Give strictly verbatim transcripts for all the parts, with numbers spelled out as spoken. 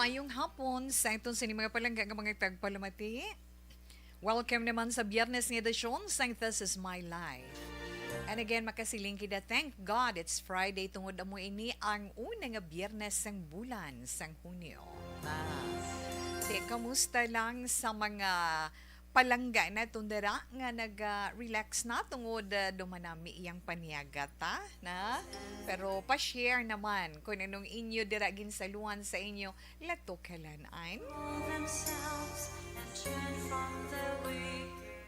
Mayong hapon sa aton sini mga palangga nga mga tagpalamati. Welcome naman sa Biyernes nga edisyon sang This Is My Life. And again, makasiling kita, thank God it's Friday, tungod amo ini ang una nga Biyernes sang bulan sang Hunyo. Ah, di, kamusta lang sa mga palangga naton dira nga nag-relax na tungod, ah, dumanami iyang paniaga ta, na? Pero pa-share naman kung anong inyo dira ginsaluhan sa inyo latokalan-an.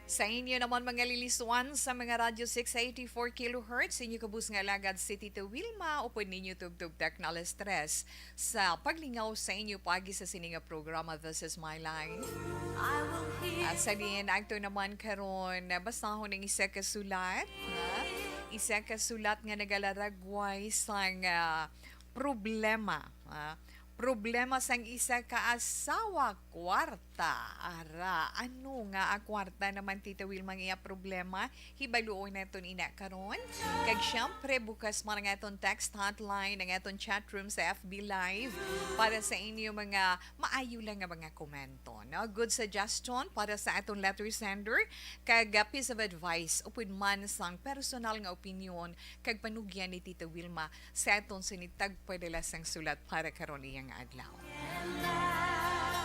Sa inyo naman mga lilisuan sa mga Radyo six eighty-four kilohertz, inyo kabus nga alagad si Tita Wilma, upod ninyo tubtob Technol Stress sa paglingaw sa inyo pagi sa sini nga programa, This Is My Life. At sa diin, ato naman karon, basahon ang isa ka sulat, ha? Isa ka sulat nga nagalaragway sang, ah, problema, ha? Problema sang isa ka asawa, kwarta. Ara, ano nga ang kwarta naman, Tita Wilma, ang iya problema? Hibaluon naton ina karon. Kag syempre, bukas man ang aton text hotline, ang aton chat room sa F B Live para sa inyo mga maayo lang nga mga komento, no? Good suggestion para sa aton letter sender, kag, ah, piece of advice, upod man sang personal nga opinyon kag panugyan ni Tita Wilma sa aton sini tagpadala sang sulat para karon iyang adlaw.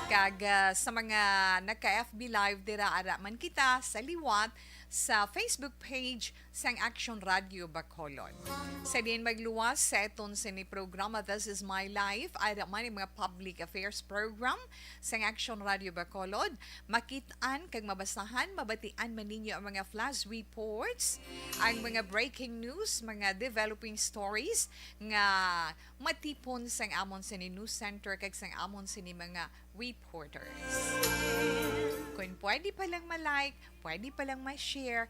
Kag, ah, sa mga naka-F B Live dira, ara man kita sa liwat sa Facebook page sang Action Radio Bacolod. Sa diin magluwas sa aton sini programa, This Is My Life, ara man ang mga public affairs program sang Action Radio Bacolod. Makit-an kag mabasahan, mabatian man ninyo ang mga flash reports, ang mga breaking news, mga developing stories nga matipon sang amon sini news center kag sang amon sini mga reporters. Kung pwede pa lang ma-like, pwede pa lang ma-share,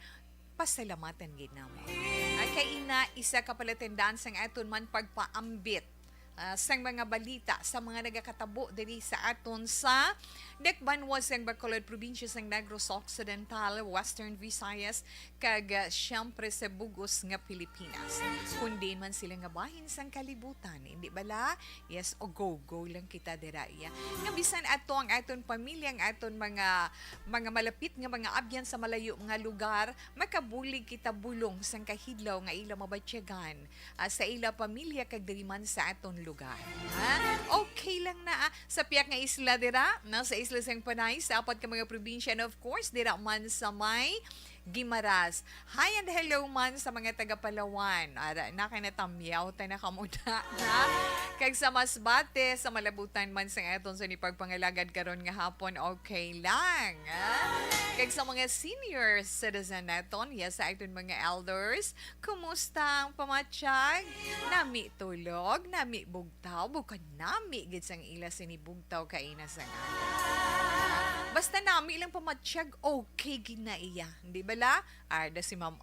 pasalamatan gid namon. Ay, kay ina, isa ka palatandaan sang aton man pagpaambit, ah, sang mga balita sa mga nagakatabo diri sa aton sa dakbanwa sang Bacolod, probinsya sang Negros Occidental, Western Visayas, kag, ah, siyempre sa bug-os nga Pilipinas. Kun diin man sila nga bahin sang kalibutan, hindi bala? Yes, o go, go lang kita dira, iya. Nga bisan ato ang aton pamilya, ang aton mga, mga malapit nga mga abyan sa malayo nga lugar, makabulig kita bulong sang kahidlaw nga ila mabatyagan, ah, sa ila pamilya kag diri man sa aton lugar. Ha? Okay lang na, ah, sa piyak nga isla dira, na sa isla sang Panay, sa apat ka mga probinsya, and of course, dira man sa may Guimaras. Hi and hello man sa mga taga Palawan. Ara na kay natamyaw ta na kamo na, ha? Kag sa Masbate, sa malabutan man sang aton sini pagpangalagad karon nga hapon, okay lang, ha? Kag sa mga senior citizen naton, yes, sa aton mga elders, kumusta ang pamatyag? Nami tulog, nami bugtaw, bukan nami gid sang ila sini bugtaw kaina sang aga. Basta nami lang pamatyag, okay gid na iya, di bala? Ara da si Ma'am,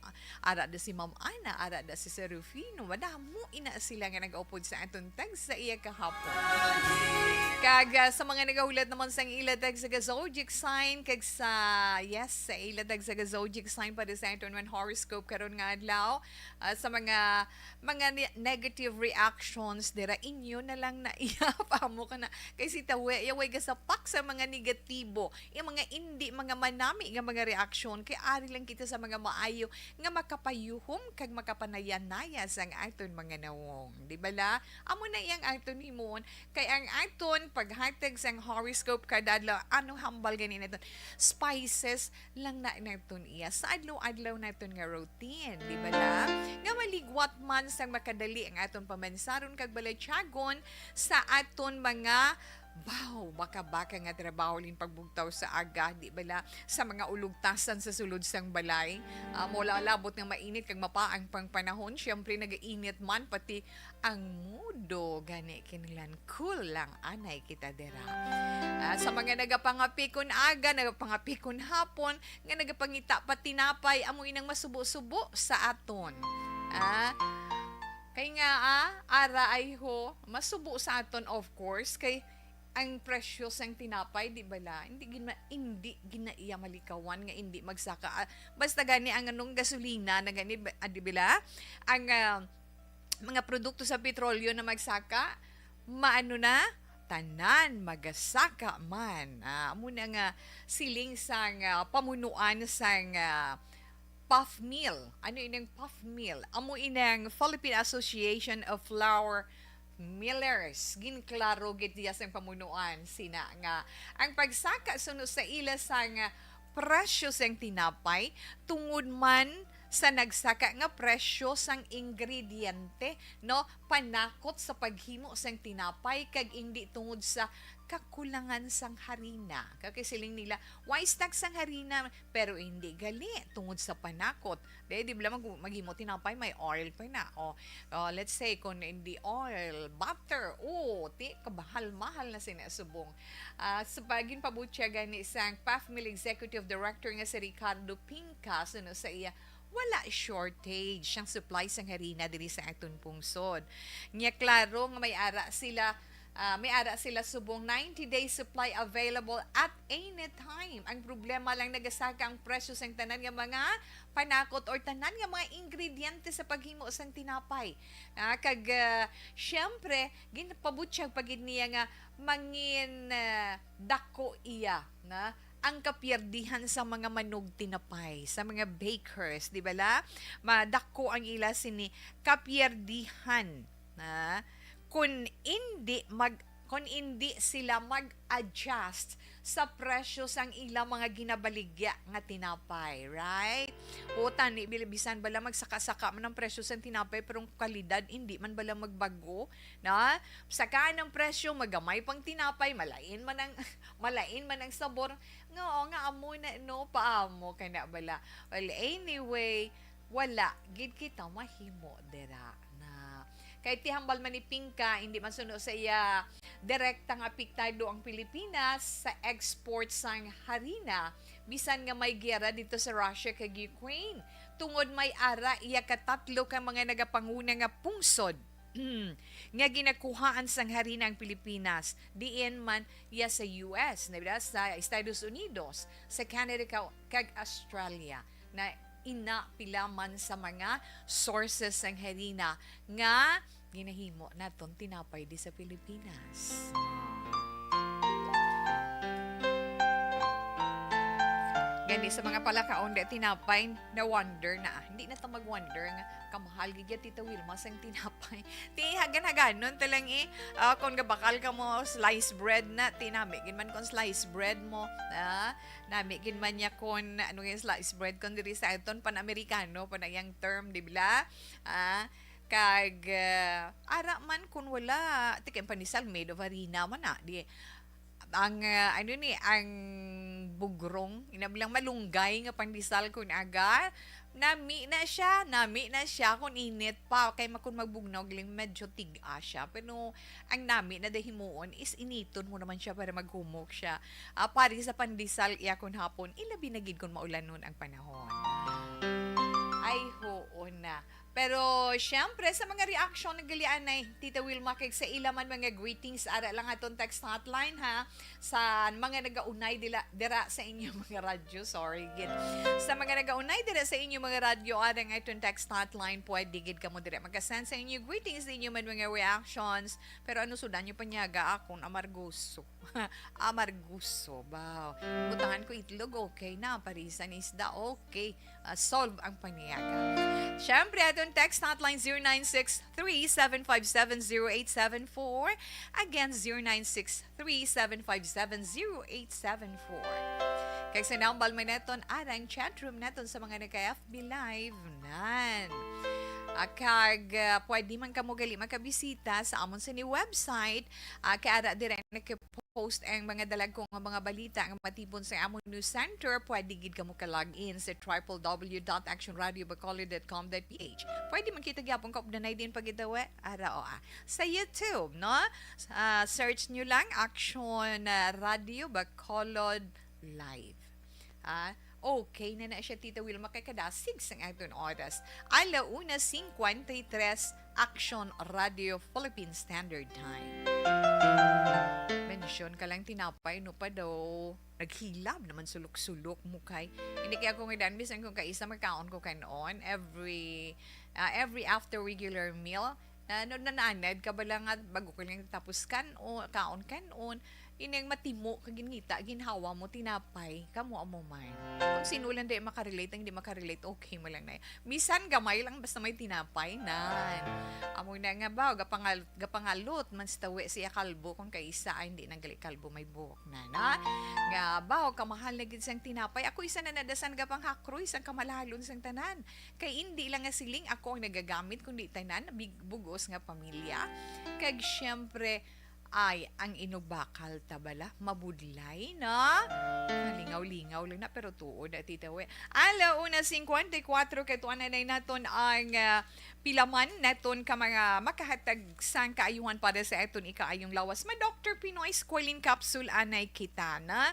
ara da si Ma'am Ana, ara da si Serafino, madamo ina sila nga nag-upod sa aton text sa iya kahapon. Kag, ah, sa mga nagahulat naman sang ila text sa zodiac sign, kag sa, yes, sa ila text sa zodiac sign para sa aton man horoscope karon nga adlaw, ah, sa mga, mga ne-, negative reactions dira, inyo na lang na iya, pamo ka na. Kay si Tawe, yaway gasapak sa mga negatibo, yung mga indi, mga manami nga mga reaksyon, kay ari lang kita sa mga maayo nga makapayuhom kag makapanayanaya sang aton mga nawong. Di bala? Amo na iyang aton himuon, kay ang aton paghatag sang horoscope kada adlaw, ano hambal gani naton? Spices lang na naton iya sa adlaw-adlaw naton nga routine, di bala? Nga maligwat man sang makadali ang aton pamansaron kag balatyagon sa aton mga baw, baka-baka nga trabaho, lin pagbugtaw sa aga, di bala, sa mga ulugtasan sa sulod sang balay. Ah, mula labot nga mainit kag mapaang pang panahon, siyempre nagainit man pati ang mundo, gani kinahanglan cool lang anay kita dira. Ah, sa mga nagapangapikon aga, nagapangapikon hapon, nga nagapangita pa tinapay, amo inang masubo-subo sa aton. Ah, kay nga, ah, ara ay ho, masubo sa aton, of course, kay ang presyo sang tinapay, di bala, hindi gina-, hindi ginaiya malikawan nga hindi magsaka. Ah, basta gani ang anong gasolina na gani, ba-, ah, di bala, ang, ah, mga produkto sa petrolyo na magsaka, maano na, tanan magasaka man. Ah, amo na nga siling sang, ah, pamunuan sang, ah, PAFMIL. Ano ining PAFMIL? Amo inang Philippine Association of Flour Millers. Ginklaro gid diya sang pamunuan sina nga ang pagsaka suno sa ila sang presyo sang tinapay tungod man sa nagsaka nga presyo sang ingrediente, no, panakot sa paghimo sang tinapay kag indi tungod sa kakulangan sang harina. Kay siling nila, "Why stuck sang harina?" Pero hindi gali, tungod sa panakot. Di, di bala mag-, maghimo tinapay, may oil pa na. O, o, let's say, kung hindi oil, butter, o, ti, kabahal-mahal na sina subong. Ah, sa pagin pabutyag gani sang PAFMIL Executive Director nga si Ricardo Pinca, suno sa iya, wala shortage ang supply sang harina diri sa aton pungsod. Nya, klaro nga may ara sila, ah, may ara sila subong ninety day supply available at any time. Ang problema lang, nagasaka ang presyo sang tanan nga mga panakot or tanan nga mga ingrediente sa paghimo sang tinapay. Ah, kag, ah, syempre, ginpabutyag pa gid niya nga mangin, ah, dako iya na ang kapiyerdihan sa mga manugtinapay, sa mga bakers, di bala? Madako ang ila sini kapiyerdihan na kun indi mag-, kun indi sila mag-adjust sa presyo sang ila mga ginabaligya nga tinapay, right? O tani, bil-, bisan bala magsaka-saka man ang presyo sang tinapay, pero ang kalidad hindi man bala magbago, na? Sakaan ang presyo, magamay pang tinapay, malain man ang, malain man ang sabor. Nga, o, nga amo na, no, paamo ka na bala. Well, anyway, wala gid kita mahimo dira na. Kay ti hambal man ni Pinca, hindi man suno sa iya direktang apektado ang Pilipinas sa export sang harina, bisan nga may giyera dito sa Russia kag Ukraine. Tungod may ara iya katatlo ka mga nagapanguna nga pungsod nga ginakuhaan sang harina ang Pilipinas, diin man iya sa U S, na sa Estados Unidos, sa Canada, ka-, kag Australia, na ina pila man sa mga sources sang harina nga ginahimo naton tinapay di sa Pilipinas. Gani sa mga palakaon di tinapay, na-wonder na. Ah, hindi na ta mag-wonder nga kamahal gid ya, Tita Wilma, sang tinapay. Ti, hagan-haganon ta lang, eh. Ah, kung gabakal ka mo slice bread na, ti, nami gid man kung slice bread mo. Ah, nami gid man niya kung ano yung slice bread kung diri sa aton pan-Amerikano, panayang term, di ba? Ah, kag, ah, ara man kung wala, ti kay ang pandesal made of harina man na, di, ang, ah, ano ni, ang bugrong, ina bilang malunggay nga pandesal kun aga, nami na siya, nami na siya kun init pa, kay makun magbugnaw galing medyo tig-a siya. Pero ang nami na dahimuon is initon mo naman siya para maghumok siya. Ah, pari sa pandesal, iya kun hapon, ilabi na gid kun maulanon ang panahon. Ay, huon na. Pero, syempre, sa mga reaction nga gali anay, Tita Wilma, kag sa ila man mga greetings, ara lang aton text hotline, ha, sa mga nagaunay dila, dira sa inyo mga radyo, sorry, gid. Sa mga nagaunay dira sa inyo mga radyo, ara nga aton text hotline, pwede gid kamo dira makasend sa inyo greetings, sa inyo man mga reactions. Pero ano, sudan nyo panyaga akon amargoso. Amargoso, baw. Butangan ko itlog, okay na. Parisan isda, okay. Ah, solve ang paniyaga. Siyempre, aton text hotline, zero nine six three, seven five seven, zero eight seven four. Again, zero nine six three, seven five seven, zero eight seven four. Kag sa nambal man naton, arang chat room naton sa mga naka-F B Live, nan. Ah, kag, ah, pwede man kamo gali makabisita sa amon sini website. Ah, kay ara dire naka-post ang mga dalagko nga mga balita nga matipon sa amon news center. Pwede gid kamo ka-log in sa triple W dot action radio bacolod dot com dot P H. Pwede man kita gyapon kaupdanay din pagitawe. Ara, o, ah, sa YouTube, no? Ah, search nyo lang Action, ah, Radio Bacolod Live. Ah, okay na na siya, Tita Wilma, kay kadasig sang aton oras. Ala una cincuenta y tres, Action Radio Philippine Standard Time. Mensyon ka lang tinapay, no, pa daw. Naghilab naman sulok-sulok mo kay. Hindi kaya ko nga dan, bisan kung kaisa magkaon ko kanon, every, ah, every after regular meal, Ano, nananad ka bala nga bago ka lang tapos kan-on, kaon, kan-on, ining matimo ka ginita, ginhawa mo, tinapay, kamo amo man. Kung sino lang di makarelate, ang di makarelate, okay mo lang na. Misan gamay lang, basta may tinapay, nan. Amo na nga ba, gapangal-, gapangalot man sa tawi siya kalbo, kung kaisa ay hindi nang gali kalbo, may buhok na, na. Nga ba, kamahal na gid sang tinapay. Ako isa na nadasan gapanghakroy sang kamahalon sang tanan. Kay indi lang nga siling ako ang nagagamit, kundi tanan big-, bug-os nga pamilya. Kag siyempre, ay, ang inugbakal ta bala, mabudlay, no? Lingaw-lingaw lang na, pero tuod na, Tita We. Ala una cincuenta y cuatro, kay tuan na naton ang, ah, pilaman naton ka mga makahatag sang kaayuhan para sa aton ikaayong lawas. Ma Doctor Pinoy Squalene Capsule, anay kita na.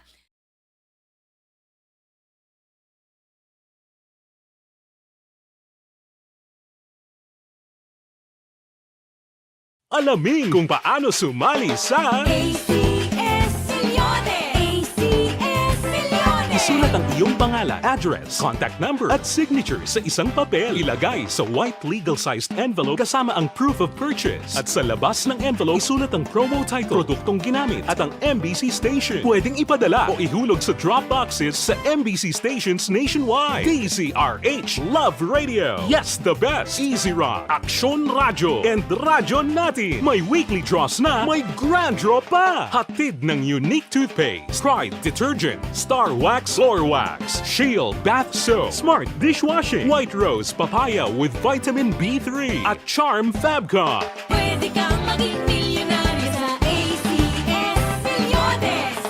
Alamin kung paano sumali sa A C S Milyones! A C S Milyones! Isulat ang iyong pangalan, address, contact number, at signature sa isang papel. Ilagay sa white legal-sized envelope kasama ang proof of purchase. At sa labas ng envelope, isulat ang promo title, produktong ginamit, at ang M B C station. Pwedeng ipadala o ihulog sa drop boxes sa M B C stations nationwide. D Z R H Love Radio. Yes, the best. Easy Rock, Aksyon Radyo, and Radyo Natin. May weekly draws na, may grand draw pa. Hatid ng Unique Toothpaste, Pride Detergent, Star Wax Floor Wax, Shield Bath Soap, Smart Dishwashing, White Rose Papaya with Vitamin B three, at Charm Fabcon. Pwede kang maging milyonaryo sa A C S Milyones!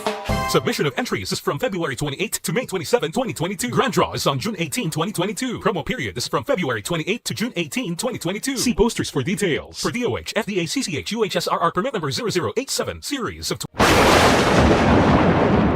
Submission of entries is from February twenty-eighth to May twenty-seven, twenty twenty-two. Grand draw is on June eighteen, twenty twenty-two. Promo period is from February twenty-eighth to June eighteen, twenty twenty-two. See posters for details. For D O H, F D A, C C H, U H S R R permit number zero zero eight seven, series of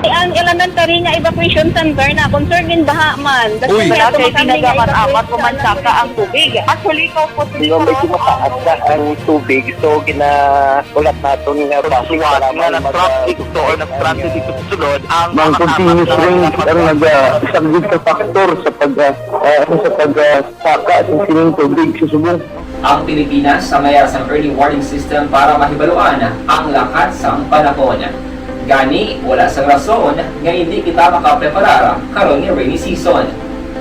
Ang elementary nga evacuation center na concern in baha man. Uy. Wala kay tinaga man amat ko man saka ang tubig. Actually, ikaw po, di ba, medyo mataas na ang tubig, so ginahulat naton nga traffic nga na-traffic to or nag-traffic ito sulod ang mga continuous rain ang nag-, ah, isa gid sa factor sa pag, ah, ah, sa pag, ah, saka sa sining tubig sa subong. Ang Pilipinas sa mayar sang early warning system para mahibaluan ang lakat sang panahon. Gani, wala sang rason nga indi kita makapreparar karon nga rainy season.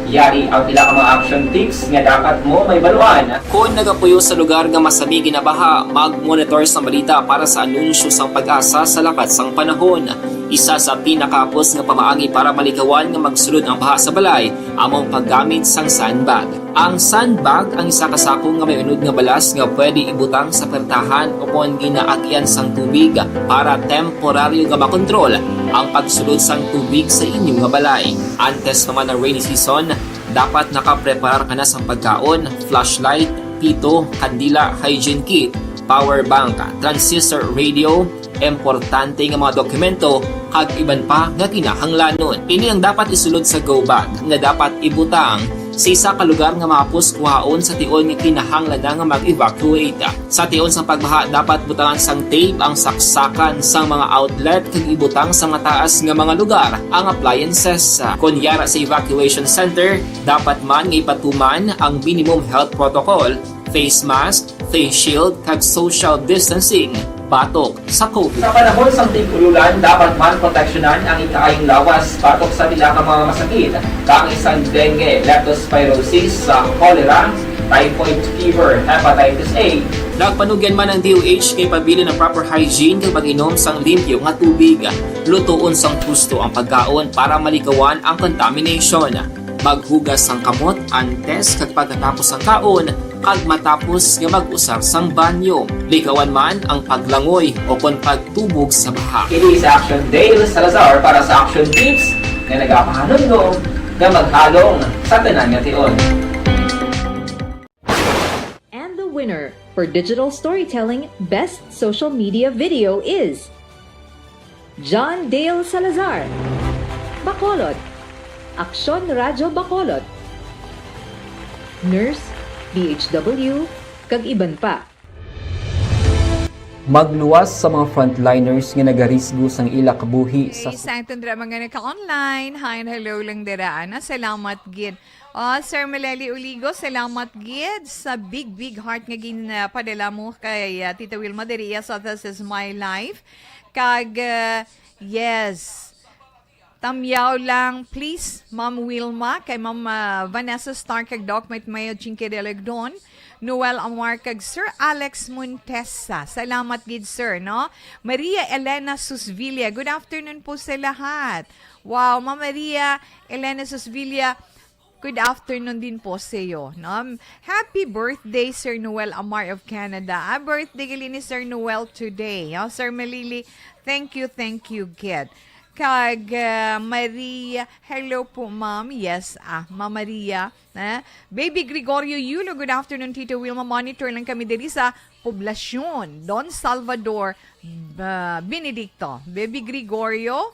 Yari ang pila ka mga action tips nga dapat mo mahibaluan. Kon nagapuyo sa lugar nga masami ginabaha, mag-monitor sang balita para sa anunsyo sang PAGASA sa lakat sang panahon. Isa sa pinakahapos nga pamaagi para malikawan nga magsulod ang baha sa balay amo ang paggamit sang sandbag. Ang sandbag ang isa ka sako nga may unod nga balas nga pwede ibutang sa pertahan o kon ginaagyan sang tubig para temporaryo nga makontrol ang pagsulod sang tubig sa inyo nga balay. Antes pa man ang rainy season, dapat nakapreparar ka na sang pagkaon, flashlight, pito, kandila, hygiene kit, power bank, transistor radio, importante nga mga dokumento, kag iban pa nga kinahanglanon. Ini ang dapat isulod sa go bag nga dapat ibutang sa isa ka lugar nga mahapos kuhaon sa tion nga kinahanglan na nga mag-evacuate. Sa tion sang pagbaha, dapat butangan sang tape ang saksakan sang mga outlet kag ibutang sa mataas nga mga lugar ang appliances. Kon yara sa evacuation center, dapat man nga ipatuman ang minimum health protocol, face mask, face shield, kag social distancing batok sa COVID. Sa panahon sang tig-ululan, dapat man proteksyonan ang ikaayong lawas batok sa pila ka mga masakit, kaangay sang dengue, leptospirosis, sa cholera, typhoid fever, hepatitis A. Nagpanugyan man ang D O H nga ipabilin ang proper hygiene kag pag-inom sang limpyo nga tubig. Lutoon sang husto ang pagkaon para malikawan ang contamination. Maghugas sang kamot antes kag pagkatapos sang kaon, kag matapos nga mag-usar sang banyo. Likawan man ang paglangoy o kon pagtubog sa baha. Kini sa Action Dale Salazar para sa Action Tips nga nagapahanumdom nga maghalong sa tanan nga tion. And the winner for digital storytelling best social media video is John Dale Salazar, Bacolod, Aksyon Radyo Bacolod, Nurse, D H W, kag iban pa. Magluwas sa mga frontliners nga nagarisgo sang ila kabuhi sa Okay, sa aton dira mga naka-online, hi and hello lang dira, ana. Salamat gid. Ah, Sir Meleli Uligo, salamat gid sa big, big heart nga ginpadala mo kay ah, Tita Wilma diri iya sa This Is My Life. Kag ah, yes, tamyaw lang, please, Ma'am Wilma, kay Ma'am ah, Vanessa Stark kag Doc Mayo Chinkidelegdon, Noel Amar kag Sir Alex Montesa. Salamat gid, sir, no? Maria Elena Susvilla, good afternoon po sa lahat. Wow, Ma'am Maria Elena Susvilla, good afternoon din po sa iyo, no? Happy birthday, Sir Noel Amar of Canada. Ah, birthday gali ni Sir Noel today. Oh, Sir Melili, thank you, thank you, gid. Kag ah, Maria, hello po, ma'am. Yes, ah, Ma'am Maria. Eh? Baby Gregorio Yulo, good afternoon, Tito Wilma. Monitor lang kami diri sa Poblacion, Don Salvador, ah, Benedicto. Baby Gregorio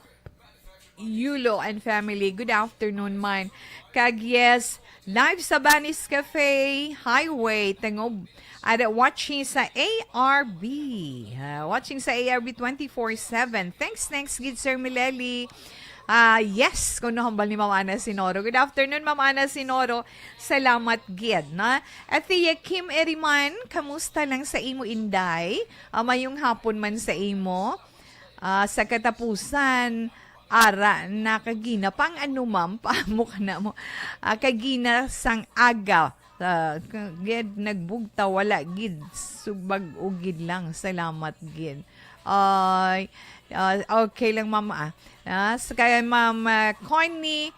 Yulo and family, good afternoon, man. Kag yes, live sa Banis Cafe, Highway, Tangob. Ada watching sa A R B. Ah, watching sa A R B twenty-four seven. Thanks, thanks, gid, Sir Mileli. Ah, yes, kuno hambal ni Ma'am Ana Sinoro. Good afternoon, Ma'am Ana Sinoro. Salamat gid, na. At Tia Kim Eriman, kamusta lang sa imo, Inday? Ah, mayong hapon man sa imo. Ah, sa katapusan, ara na kagina pang ano, ma'am, paamo ka na mo. Ah, kagina sang aga. Ah, k- gid nagbugta, wala gid, subag-o gid lang. Salamat gid. Ay, ah, okay lang, ma'am, ah. Ah, sa kay ma'am ah, Connie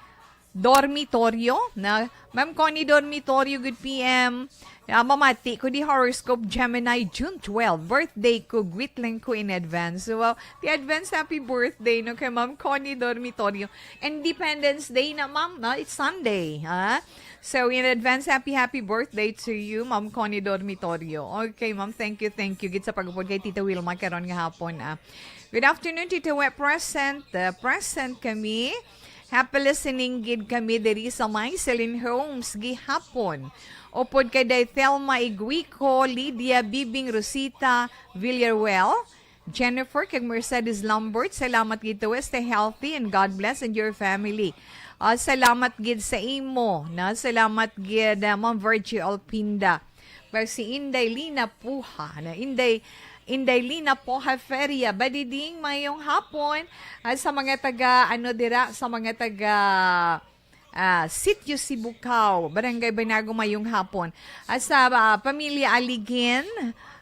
Dormitorio, na, ma'am Connie Dormitorio, good P M. Ah, mamati ko di horoscope Gemini, June twelve. Birthday ko, greet lang ko in advance. So, wow, the advance happy birthday, no, kay Ma'am Connie Dormitorio. Independence Day na, ma'am, no? It's Sunday, ha? So, in advance, happy, happy birthday to you, Ma'am Connie Dormitorio. Okay, ma'am, thank you, thank you. Gid sa pagupod kay Tita Wilma karon nga hapon, ah. Good afternoon, Tita Wilma. Present, ah, present kami. Happy listening gid kami diri sa My Celine Homes gihapon. Upod kay Day Thelma Iguico, Lydia Bibing, Rosita Villaruel, Jennifer kag Mercedes Lambert, salamat gid to. Stay healthy and God bless and your family. Ah, salamat gid sa imo, na, salamat gid, ah, Ma'am Virgie Alpinda. Pero si Inday Lina Puha, na, Inday Inday Lina Puha Feria, Badiding, mayong hapon. Ah, sa mga taga, ano dira, sa mga taga ah, Sitio Sibukaw, Barangay Banago, mayong hapon. At sa ah, pamilya Aligin,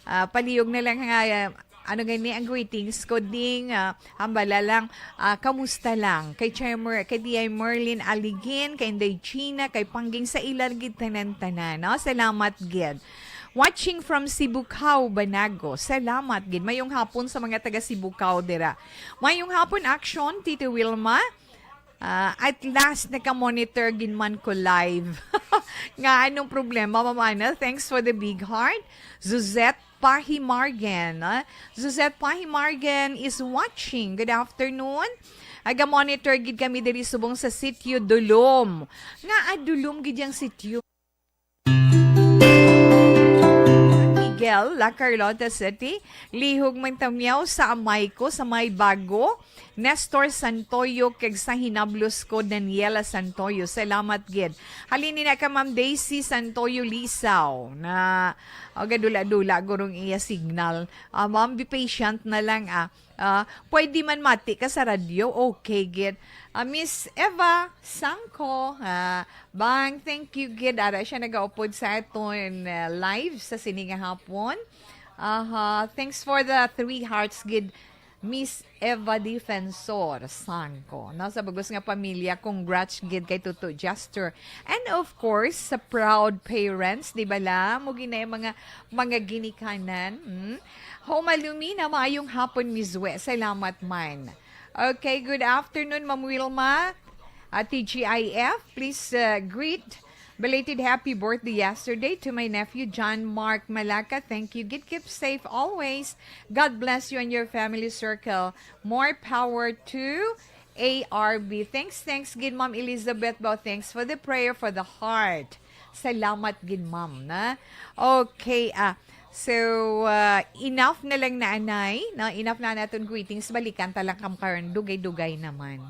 ah, palihog na lang nga, ah, ano gani ang greetings ko ding ah, hambala lang, ah, kamusta lang kay Chairman, kay D I Merlin Aligin, kay Inday Gina, kay Pangging, sa ila gid tanan-tanan, no? Salamat gid. Watching from Sibukaw, Banago. Salamat gid. Mayong hapon sa mga taga Sibukaw dira. Mayong hapon, Action, Tito Wilma. Ah, at last, naka-monitor gid man ko live. Nga, anong problema, Ma'am Ana? Thanks for the big heart. Suzette Pahimargen, ah. Suzette Pahimargen is watching. Good afternoon. Aga-monitor gid kami diri subong sa Sitio Dulom. Nga, ah, Dulom gid yang sitio. Miguel, La Carlota City, lihog man tamyaw sa amay ko sa may bago, Nestor Santoyo, kag sa hinablos ko, Daniela Santoyo. Salamat gid. Halin ni na ka, Ma'am Daisy Santoyo Lisaw, na, oh, gadula-dula gurong iya signal. Ah, ma'am, be patient na lang, ah. Ah, pwede man mati ka sa radyo, okay gid. Ah, Miss Eva Sangko, ah, bang, thank you gid. Ara siya nagaupod sa aton ah, live sa sini nga hapon. Aha, thanks for the three hearts gid, Miss Eva Defensor Sangko. No, sa bugos nga pamilya, congrats gid kay Tuto Jester. And of course, sa proud parents, di ba la? Mo ginay mga mga ginikanan. Hmm? Homa Lumina, maayong hapon, Miss We. Salamat man. Okay, good afternoon, Ma'am Wilma. Uh, T G I F, please uh, greet belated happy birthday yesterday to my nephew John Mark Malaka. Thank you. Gid keep safe always. God bless you and your family circle. More power to A R B. Thanks, thanks gid, Ma'am Elizabeth Bao. Thanks for the prayer for the heart. Salamat gid, ma'am, na. Okay, ah, So, ah, enough na lang na, anay, no? Enough na naton greetings. Balikan ta lang kam karon. Dugay-dugay naman.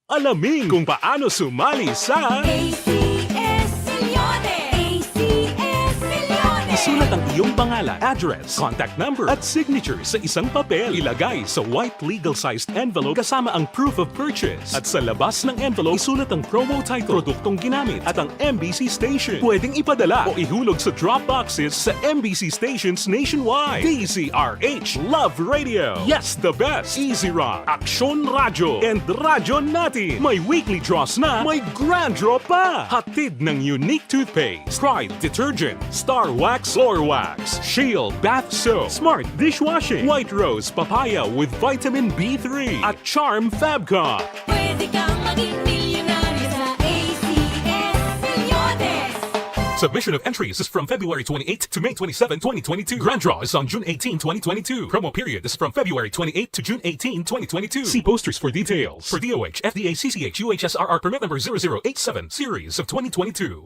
Alamin kung paano sumali sa A C S Milyones! A C S Milyones! Isulat ang iyong pangalan, address, contact number, at signature sa isang papel. Ilagay sa white legal-sized envelope kasama ang proof of purchase. At sa labas ng envelope, isulat ang promo title, produktong ginamit, at ang M B C station. Pwedeng ipadala o ihulog sa drop boxes sa M B C stations nationwide. D Z R H, Love Radio. Yes, the best. Easy Rock, Aksyon Radyo, and Radyo Natin. May weekly draws na, may grand draw pa. Hatid ng Unique Toothpaste, Pride Detergent, Star Wax Floor Wax, Shield Bath Soap, Smart Dishwashing, White Rose Papaya with Vitamin B three, at Charm Fabcon. Pwede kang maging milyonaryo sa A C S Milyones. Submission of entries is from February twenty-eighth to May twenty-seven, twenty twenty-two. Grand draw is on June eighteen, twenty twenty-two. Promo period is from February twenty-eighth to June eighteen, twenty twenty-two. See posters for details. For D O H, F D A, C C H, U H S R R permit number zero zero eight seven, series of twenty twenty-two.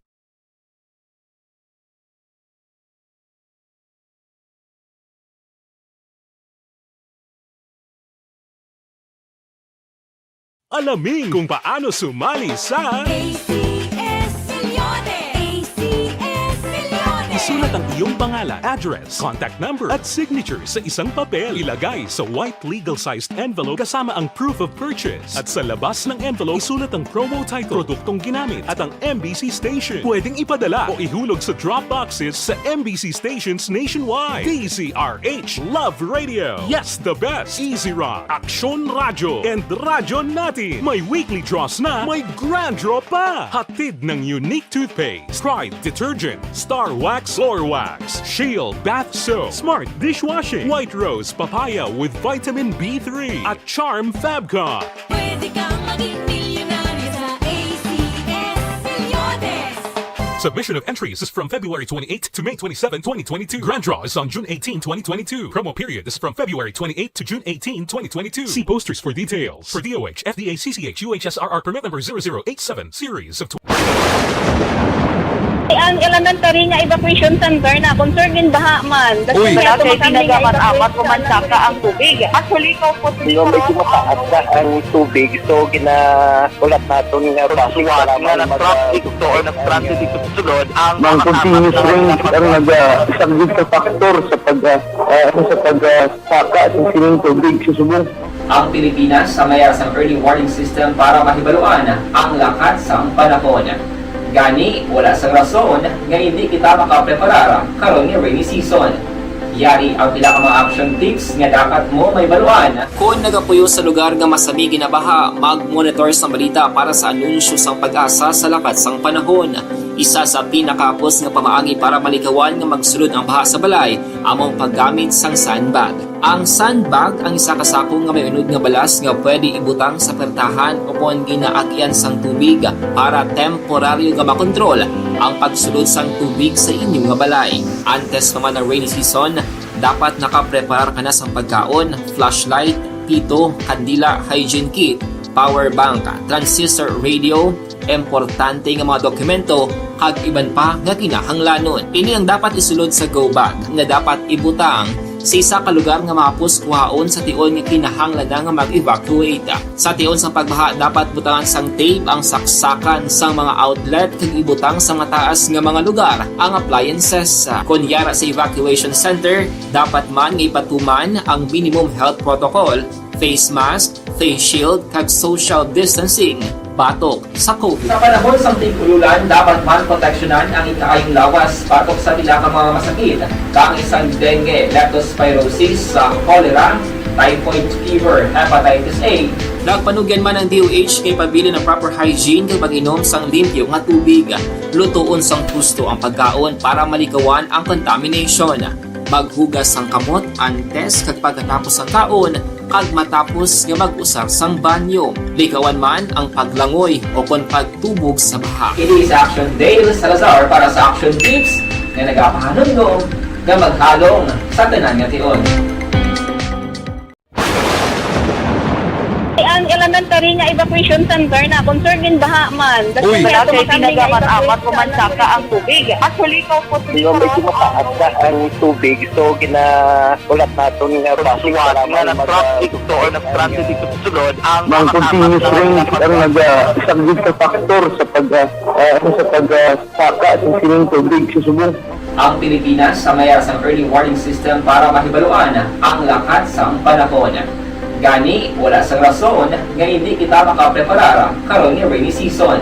Alamin kung paano sumali sa A C S Milyones! A C S Milyones! Isulat ang iyong pangalan, address, contact number, at signature sa isang papel. Ilagay sa white legal-sized envelope kasama ang proof of purchase. At sa labas ng envelope, isulat ang promo title, produktong ginamit, at ang M B C station. Pwedeng ipadala o ihulog sa drop boxes sa M B C stations nationwide. D Z R H, Love Radio. Yes, the best. Easy Rock, Aksyon Radyo, and Radyo Natin. May weekly draws na, may grand draw pa. Hatid ng Unique Toothpaste, Pride Detergent, Star Wax Floor Wax, Shield Bath Soap, Smart Dishwashing, White Rose Papaya with Vitamin B three, at Charm Fabcon. Pwede kang maging milyonaryo sa A C S Milyones. Submission of entries is from February twenty-eighth to May twenty-seven, twenty twenty-two. Grand draw is on June eighteen, twenty twenty-two. Promo period is from February twenty-eighth to June eighteen, twenty twenty-two. See posters for details. For D O H, F D A, C C H, U H S R R permit number zero zero eight seven, series of tw- Ang elementary nga evacuation center na concerned in baha man. Uy. Wala kay tinaga man amat o mansaka ang tubig. Actually, ikaw po, di ba, medyo mataas na ang tubig. So, ginahulat naton nga basi nga nag-traffic to or nag-transit dito sa sulod ang mga continuous rain ang nag-, ah, isa gid sa factor sa pag, ah, ah, sa pag, ah, saka sa sining tubig sa subong. Ang Pilipinas sa mayara sang early warning system para mahibaluan ang lakat sang panahon. Gani, wala sang rason nga indi kita makapreparar karon nga rainy season. Yari ang pila ka mga action tips nga dapat mo mahibaluan. Kon nagapuyo sa lugar nga masami ginabaha, mag-monitor sang balita para sa anunsyo sang PAGASA sa lakat sang panahon. Isa sa pinakahapos nga pamaagi para malikawan nga magsulod ang baha sa balay amo ang paggamit sang sandbag. Ang sandbag ang isa ka sako nga may unod nga balas nga pwede ibutang sa pertahan o kon ginaagyan sang tubig para temporaryo nga makontrol ang pagsulod sang tubig sa inyo nga balay. Antes pa man ang rainy season, dapat nakapreparar ka na sang pagkaon, flashlight, pito, kandila, hygiene kit, power bank, transistor radio, importante nga mga dokumento, kag iban pa nga kinahanglanon. Ini ang dapat isulod sa go bag nga dapat ibutang sa isa ka lugar nga mahapos kuhaon sa tion nga kinahanglan na nga mag-evacuate. Sa tion sang pagbaha, dapat butangan sang tape ang saksakan sang mga outlet kag ibutang sa mataas nga mga lugar ang appliances. Kon yara sa evacuation center, dapat man nga ipatuman ang minimum health protocol, face mask, face shield, kag social distancing batok sa COVID. Sa panahon sang tig-ululan, dapat man proteksyonan ang ikaayong lawas batok sa pila ka mga masakit, kaangay sang dengue, leptospirosis, sa cholera, typhoid fever, hepatitis A. Nagpanugyan man ang D O H nga ipabilin ang proper hygiene kag pag-inom sang limpyo nga tubig. Lutoon sang husto ang pagkaon para malikawan ang contamination. Maghugas sang kamot antes kag pagkatapos sang kaon, kag matapos nga mag-usar sang banyo. Likawan man ang paglangoy o kon pagtubog sa baha. Ini si Action Dale Salazar para sa Action Tips nga nagapahanumdom nga maghalong sa tanan nga tion. Ang elementary nga evacuation center na concerned din baha man. Kasi Uy. wala Wala kay tumatambling pinagamat evacuation amat ko man center. saka ang tubig. Actually, ikaw po, Di ba medyo mataas na ang tubig, so ginaulat naton nga basi Suwat kailangan nga nag-traffic to or nag-transit dito sa sulod ang Ang continuous rain ang nagasaglit sa factor sa pag ah, ah, sa pag ah, saka sa sining tubig sa subong. Ang Pilipinas sa mayara sang early warning system para mahibaluan ang lakat sang panahon. Gani, wala sang rason nga hindi kita makapreparar karon nga rainy season.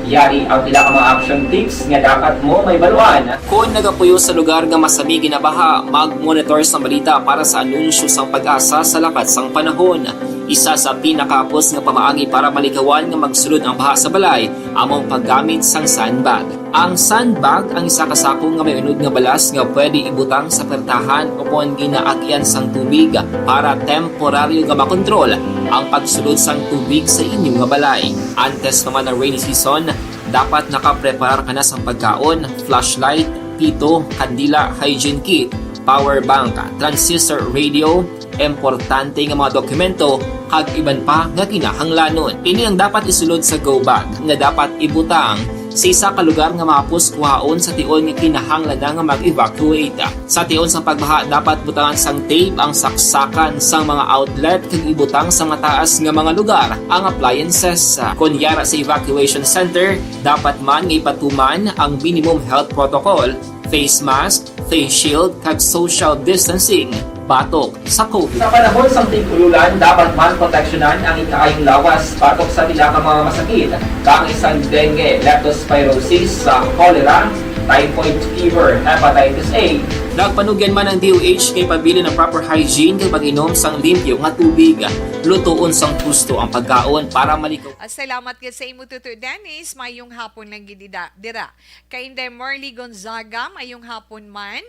Yari ang pila ka mga action tips nga dapat mo mahibaluan. Kon nagapuyo sa lugar nga masami ginabaha, mag-monitor sang balita para sa anunsyo sang PAGASA sa lakat sang panahon. Isa sa pinakahapos nga pamaagi para malikawan nga magsulod ang baha sa balay amo ang paggamit sang sandbag. Ang sandbag ang isa ka sako nga may unod nga balas nga pwede ibutang sa pertahan o kon ginaagian sang tubig para temporaryo nga makontrol ang pagsulod sang tubig sa inyo nga balay. Antes pa man ang rainy season, dapat nakapreparar ka na sang pagkaon, flashlight, pito, kandila, hygiene kit, power bank, transistor radio, importante nga mga dokumento, kag iban pa nga kinahanglanon. Ini ang dapat isulod sa go bag nga dapat ibutang sa isa ka lugar nga mahapos kuhaon sa tion nga kinahanglan na nga mag-evacuate. Sa tion sang pagbaha, dapat butangan sang tape ang saksakan sang mga outlet kag ibutang sa mataas nga mga lugar ang appliances. Kon yara sa evacuation center, dapat man nga ipatuman ang minimum health protocol, face mask, face shield, kag social distancing batok sa COVID. Sa panahon sang tig-ululan, dapat man proteksyonan ang ikaayong lawas batok sa pila ka mga masakit, kaangay sang dengue, leptospirosis, sa cholera, typhoid fever, hepatitis A. Nagpanugyan man ang D O H kay pabilin ang proper hygiene kag pag-inom sang limpyo nga tubig. Lutoon sang husto ang pagkaon para malikaw. Ah, salamat gid sa imo, Tuto Dennis. Mayong hapon lang gid ida- dira. Kay Inday Marley Gonzaga, mayong hapon man.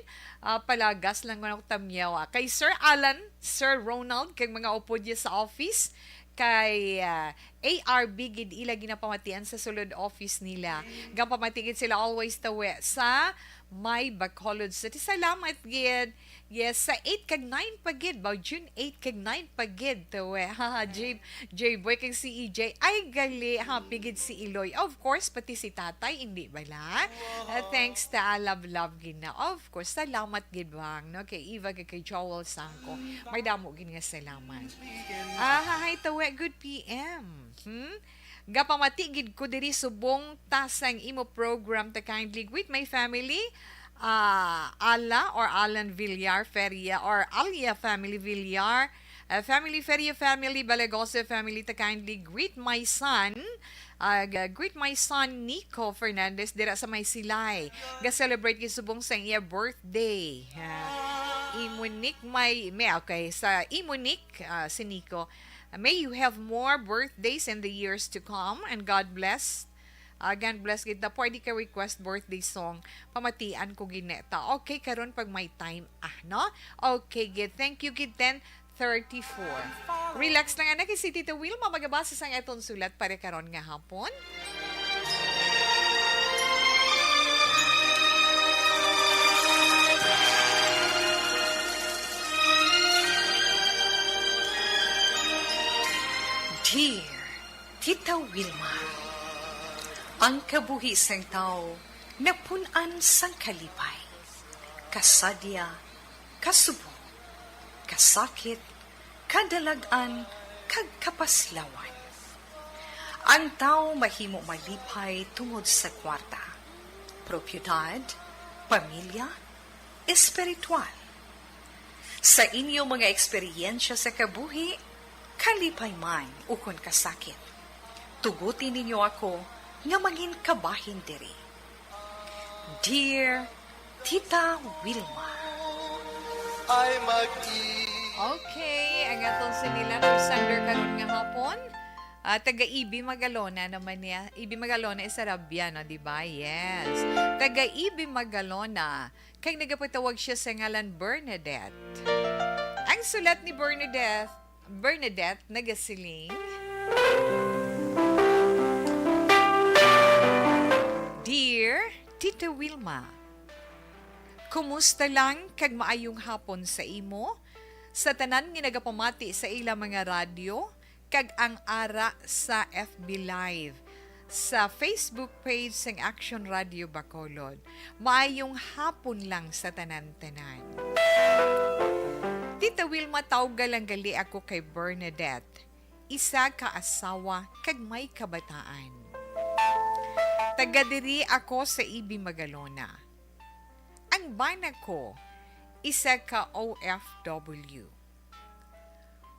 Ah, palagas lang ko tamyaw, ah. Kay Sir Alan, Sir Ronald, kag mga upod niya sa office. Kay ah, A R B gid ila ginapamatian sa sulod office nila. Gapamati gid sila always tawi sa may Bacolod City. Salamat gid. Yes, sa eight kag nine pa gid, ba, June eight kag nine pa gid, tawi. Ha, J, J Boy kag si E J. Ay, gali, happy gid si Iloy. Of course, pati si Tatay, hindi bala? Ah, thanks ta, love, love gid na. Of course, salamat gid bang, no? Kay Eva kag kay Joel Sangko. May damo gid nga salamat. Ah, hi, tawi, good P M. Hmm? Gapamati gid ko diri subong ta sang imo program ta kindly greet my family. Ah, Ala or Alan Villar Feria or Alia family Villar. Uh, family Feria family, Balagoso family, ta kindly greet my son. Uh, g- greet my son Nico Fernandez dira sa may Silay. Ga-celebrate gid subong sa iya birthday. Uh, Imunik may, may okay sa Imunik, uh, si Nico. May you have more birthdays in the years to come, and God bless. Ah, God bless gid na. Pwede ka request birthday song. Pamatian ko gid ta. Okay, karon pag may time, ah, no? Okay, gid. Thank you, gid, ten thirty-four. Relax lang, anak. Si Tita Wilma magabasa sang aton sulat para karon nga hapon. Dear Tita Wilma, ang kabuhi sang tawo napun-an sang kalipay, kasadya, kasubong, kasakit, kadalag-an, kag kapaslawan. Ang tawo mahimo malipay tungod sa kwarta, propiedad, pamilya, espiritual. Sa inyo mga eksperyensya sa kabuhi, kalipay man ukon kasakit, tuguti ninyo ako nga mangin kabahin diri. Dear Tita Wilma. Okay, ang aton sinilang Alexander karon nga hapon. Ah, taga Ibi Magalona naman niya. Ibi Magalona is Arabia, no? Di ba? Yes. Taga Ibi Magalona. Kay nagapatawag siya sa ngalan Bernadette. Ang sulat ni Bernadette, Bernadette nagasiling, Dear Tita Wilma, Kumusta lang kag maayong hapon sa imo, sa tanan nga nagapamati sa ila mga radyo, kag ang ara sa F B Live, sa Facebook page sang Action Radio Bacolod. Maayong hapon lang sa tanan-tanan. Tita Wilma, tawga lang gali ako kay Bernadette, isa ka asawa kag may kabataan. Taga diri ako sa Ibi, Magalona. Ang bana ko, isa ka O F W.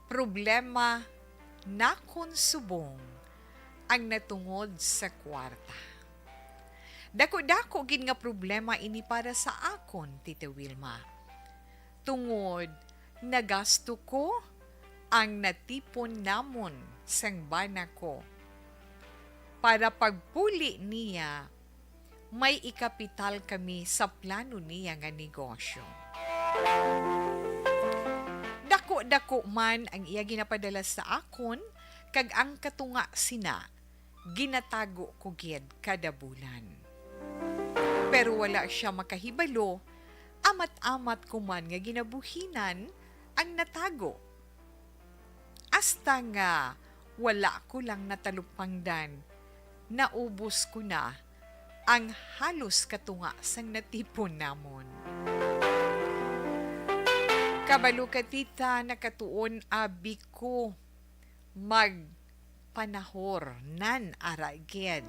Problema nakon subong ang natungod sa kwarta. Dako-dako gid nga problema ini para sa akon, Tita Wilma. Tungod nagasto ko ang natipon namon sang bana ko para pagpuli niya may ikapital kami sa plano niya nga negosyo. Dako-dako man ang iya ginapadala sa akon, kag ang katunga sina ginatago ko gid kada bulan. Pero wala sia makahibalo, amat-amat ko man nga ginabuhinan ang natago. Hasta nga wala ko lang natalupangdan, naubos ko na ang halos katunga sang natipon namon. Kabalo ka, tita, nakatuon abi ko magpanahor nan ara gid.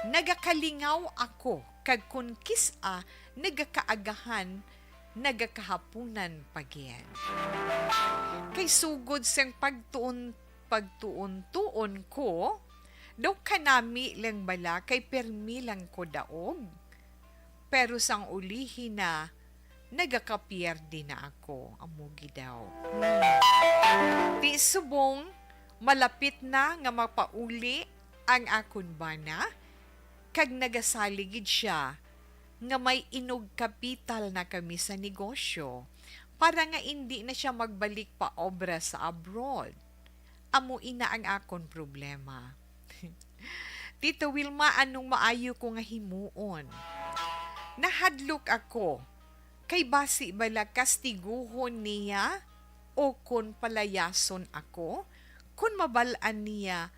Nagakalingaw ako, kag kon kis-a nagakaagahan, nagakahapunan pa gid. Kay sugod sang pagtuon, pagtuon-tuon ko, daw kanami lang bala kay permi lang ko daog. Pero sang ulihi na, nagakapierde na ako. Amo gid daw. Hmm. Ti subong, malapit na nga mapauli ang akon bana, kag nagasalig gid sia nga may inugkapital na kami sa negosyo para nga indi na sia magbalik pa obra sa abroad. Amo ina ang akon problema. Tita Wilma, anong maayo ko nga himuon? Nahadlok ako, kay basi bala kastiguhon niya o kon palayason ako, kon mabal-an niya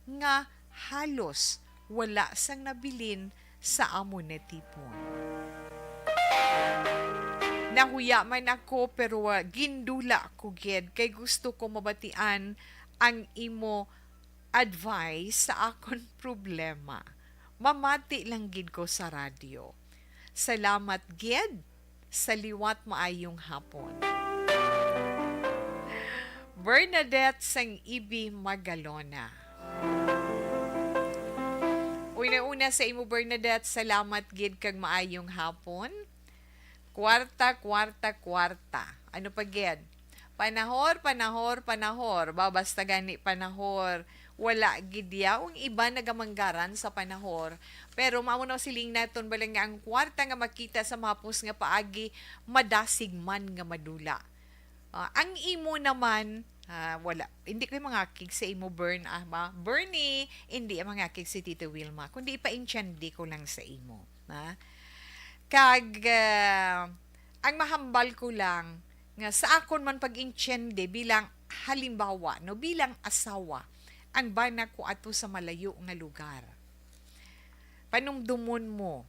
nga halos wala sang nabilin sa amon natipon. Nahuya man ako, pero, ah, gindula ko gid kay gusto ko mabatian ang imo advice sa akon problema. Mamati lang gid ko sa radyo. Salamat gid. Sa liwat, maayong hapon. Bernadette sang Ibi, Magalona. Una-una sa imo, Bernadette, salamat gid kag maayong hapon. Kwarta, kwarta, kwarta. Ano pa gid? Panahor, panahor, panahor. Ba, basta gani panahor. Wala gid ya. Ang iba nagamanggaran sa panahor. Pero mao na siling naton bala nga ang kwarta nga makita sa mapos nga paagi, madasig man nga madula. Ah, ang imo naman, ah, wala. Hindi ko mangakig sa imo, Bern, ah, ba? Bernie, hindi mangakig si Tito Wilma, kundi ipaintyandi ko lang sa imo, ha? Kag, ah, ang mahambal ko lang nga sa akon man pag-intyende bilang halimbawa, no, bilang asawa, ang bana ko ato sa malayo nga lugar. Panumdumon mo,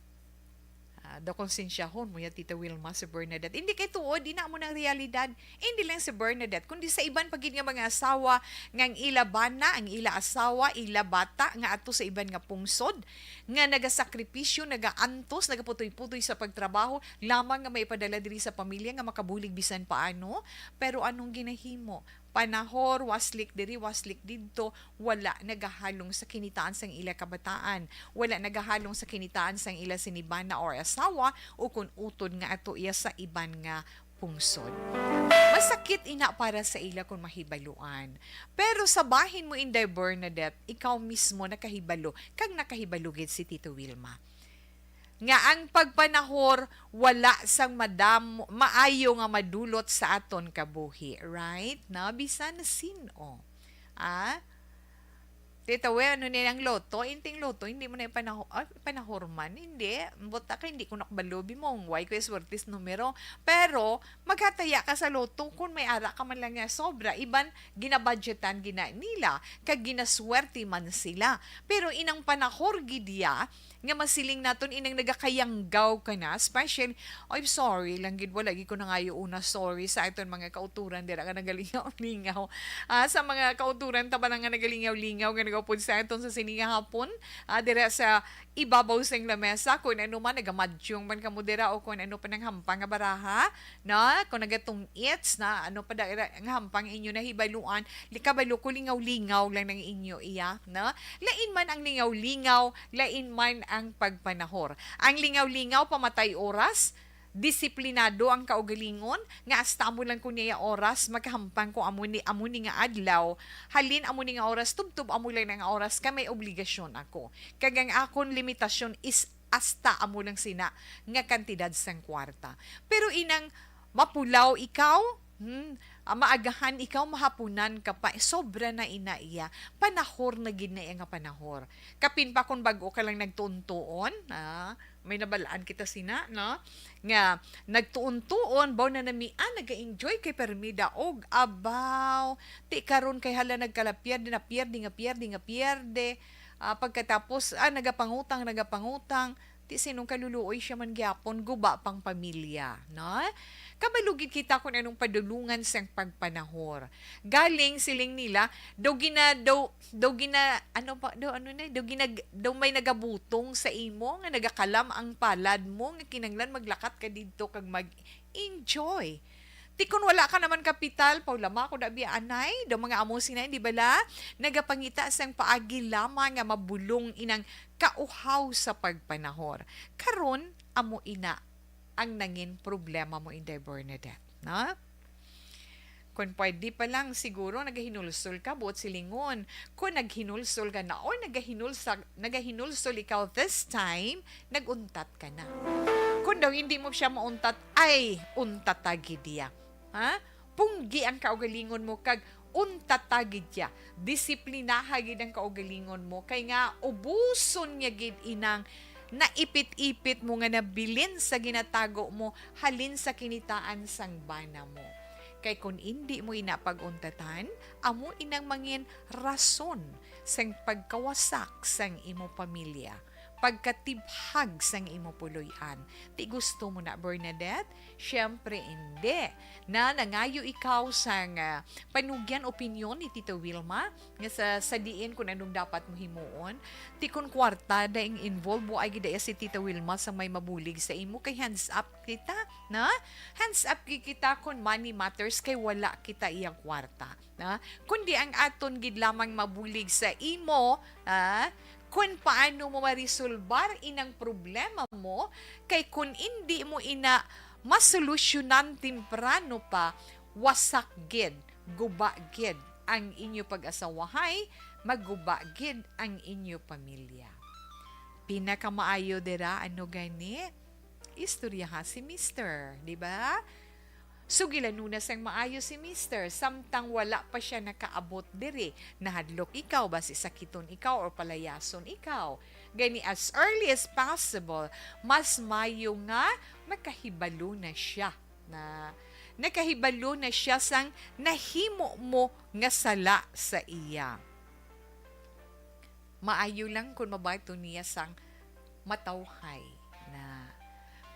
ah, daw konsensyahon mo ya, Tita Wilma, si Bernadette. Hindi kay tuod, ina mo ng realidad. Hindi lang si Bernadette, kundi sa iban pa gid nga mga asawa nga ang ila bana, ang ila asawa, ila bata nga ato sa iban nga pungsod, nga nagasakripisyo, nagaantos, nagaputoy-putoy sa pagtrabaho, lamang nga may padala diri sa pamilya nga makabulig bisan paano. Pero anong ginahimo? Panahor, waslik diri, waslik didto, wala nagahalong sa kinitaan sang ila kabataan, wala nagahalong sa kinitaan sang ila sinibana or asawa, o kun utod nga ato iya sa iban nga pungsod. Masakit ina para sa ila kung mahibaluan. Pero sa bahin mo, Inday Bernadette, ikaw mismo nakahibalo, kag nakahibalo gid si Tito Wilma, nga ang pagpanahor wala sang madam-, maayo nga madulot sa aton kabuhi, right? Na, bisan sin-o. Ah? Tita We, ano ni ang loto? Inting loto, hindi mo na ipanaho-, ah, panahorman. Hindi. Buta ka, hindi ko nakabalo, bimong. Why ko swerte sa numero? Pero, maghataya ka sa loto kung may ara ka man lang nga sobra. Iban, ginabudgetan gina nila. Kag ginaswerte man sila. Pero inang panahor gid ya, nga masiling naton inang nagakayanggaw ka na, special, I'm sorry lang gid, wala gid ko nangayo una, sorry sa aton mga kauturan dira nga nagalingaw-lingaw. Ah, sa mga kauturan ta ba nga nagalingaw-lingaw nga nagaupod sa aton sa sini nga hapon, ah, dira sa ibabaw sing lamesa, kung ano man, nagamadyong man kamo dira o kung ano pa nang hampang nga baraha, no? Kung nagatong-its na, ano pa dira nga hampang inyo nahibaluan, li-, kabalo ko lingaw-lingaw lang nang inyo iya, no? Lain man ang lingaw-lingaw, lain man ang pagpanahor. Ang lingaw-lingaw, pamatay oras, disiplinado ang kaugalingon, nga hasta amo lang ko niya oras, makahampang ko amo ni, amo ni nga adlaw, halin amo ni nga oras, tubtob amo lang nga oras, kay may obligasyon ako. Kag ang akon limitasyon is hasta amo lang sina nga kantidad sang kwarta. Pero inang mapulaw ikaw, hmm, ah, maagahan ikaw, mahapunan ka pa, sobra na ina iya. Panahor na gid na iya nga panahor. Kapin pa kung bag-o ka lang nagtuon-tuon, ah, may nabalaan kita sina, no? Nga nagtuon-tuon, baw na nami, ah, naga-enjoy kay permi daog. Abaw, ti karon kay hala nagkalapyad na pierde nga pierde nga pierde. Ah, pagkatapos, ah, nagapangutang, nagapangutang. Ti sinong kaluluoy siya man gyapon, guba pang pamilya, no? Kabalo gid kita kung anong padulungan sang pagpanahor. Galing siling nila, daw gina-, daw, daw gina-, ano pa, daw ano na, daw ginag-, daw may nagabutong sa imo nga nagakalam ang palad mo nga kinahanglan maglakat ka didto kag mag-enjoy. Ti kun wala ka naman kapital, paulama ko da biya anay, daw mga amo sina, di bala, nagapangita sang paagi lamang nga mabulong inang kauhaw sa pagpanahor. Karon, amo ina ang nangin problema mo, Inday Bernadette, no? Kung pwede pa lang, siguro nagahinulsol ka, buot silingon. Kung naghinulsol ka na or nagahinulsa-, nagahinulsol ikaw this time, nag-untat ka na. Kung daw hindi mo siya mauntat, ay, untata gid iya. Ha? Punggi ang kaugalingon mo kag untata gid iya. Disiplinaha gid ang kaugalingon mo. Kay nga, ubuson niya gid inang naipit-ipit mo nga nabilin sa ginatago mo halin sa kinitaan sang bana mo. Kay kun indi mo ina pag-untatan, amo inang mangin rason sang pagkawasak sang imo pamilya, pagkatibhag sang imo puloy-an. Ti gusto mo na, Bernadette? Siyempre, indi. Na nangayo ikaw sang, ah, panugyan opinyon ni Tita Wilma nga sa, sa diin kung anong dapat mo himuon. Ti kun kwarta daing involve, buay gid daya si Tita Wilma sa may mabulig sa imo, kay hands up kita, na? Hands up gid kita kun money matters, kay wala kita iyang kwarta, na? Kundi ang aton gid lamang mabulig sa imo, ah, kun paano mo marisolbar inang problema mo, kay kun indi mo ina masolusyonan temprano pa, wasak gid, guba gid ang inyo pag-asawahay, maguba gid ang inyo pamilya. Pinakamaayo dira, ano gani? Istoryaha si Mister, di ba? Sugilanon na sang maayo si Mister, samtang wala pa siya nakaabot diri. Nahadlok ikaw, basi sakiton ikaw or palayason ikaw. Gani, as early as possible, mas maayo nga makahibalo na siya. Na, nakahibalo na siya sang nahimo mo nga sala sa iya. Maayo lang kung mabaton niya sang matawhay na.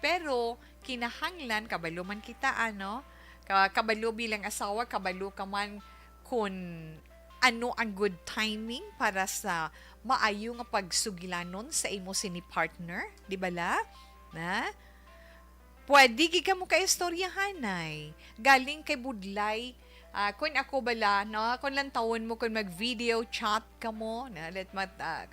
Pero kinahanglan, kabalo man kita, ano? Ka-, kabalo bilang asawa, kabalo ka man kung ano ang good timing para sa maayo nga pagsugilanon sa imo sini partner, di bala? Na? Pwede gid kamo kaistoryahanay. Galing kay budlay, ah, kun ako bala, no? Kung lantawon mo, kung mag-video chat kamo, na, let mat-, ah,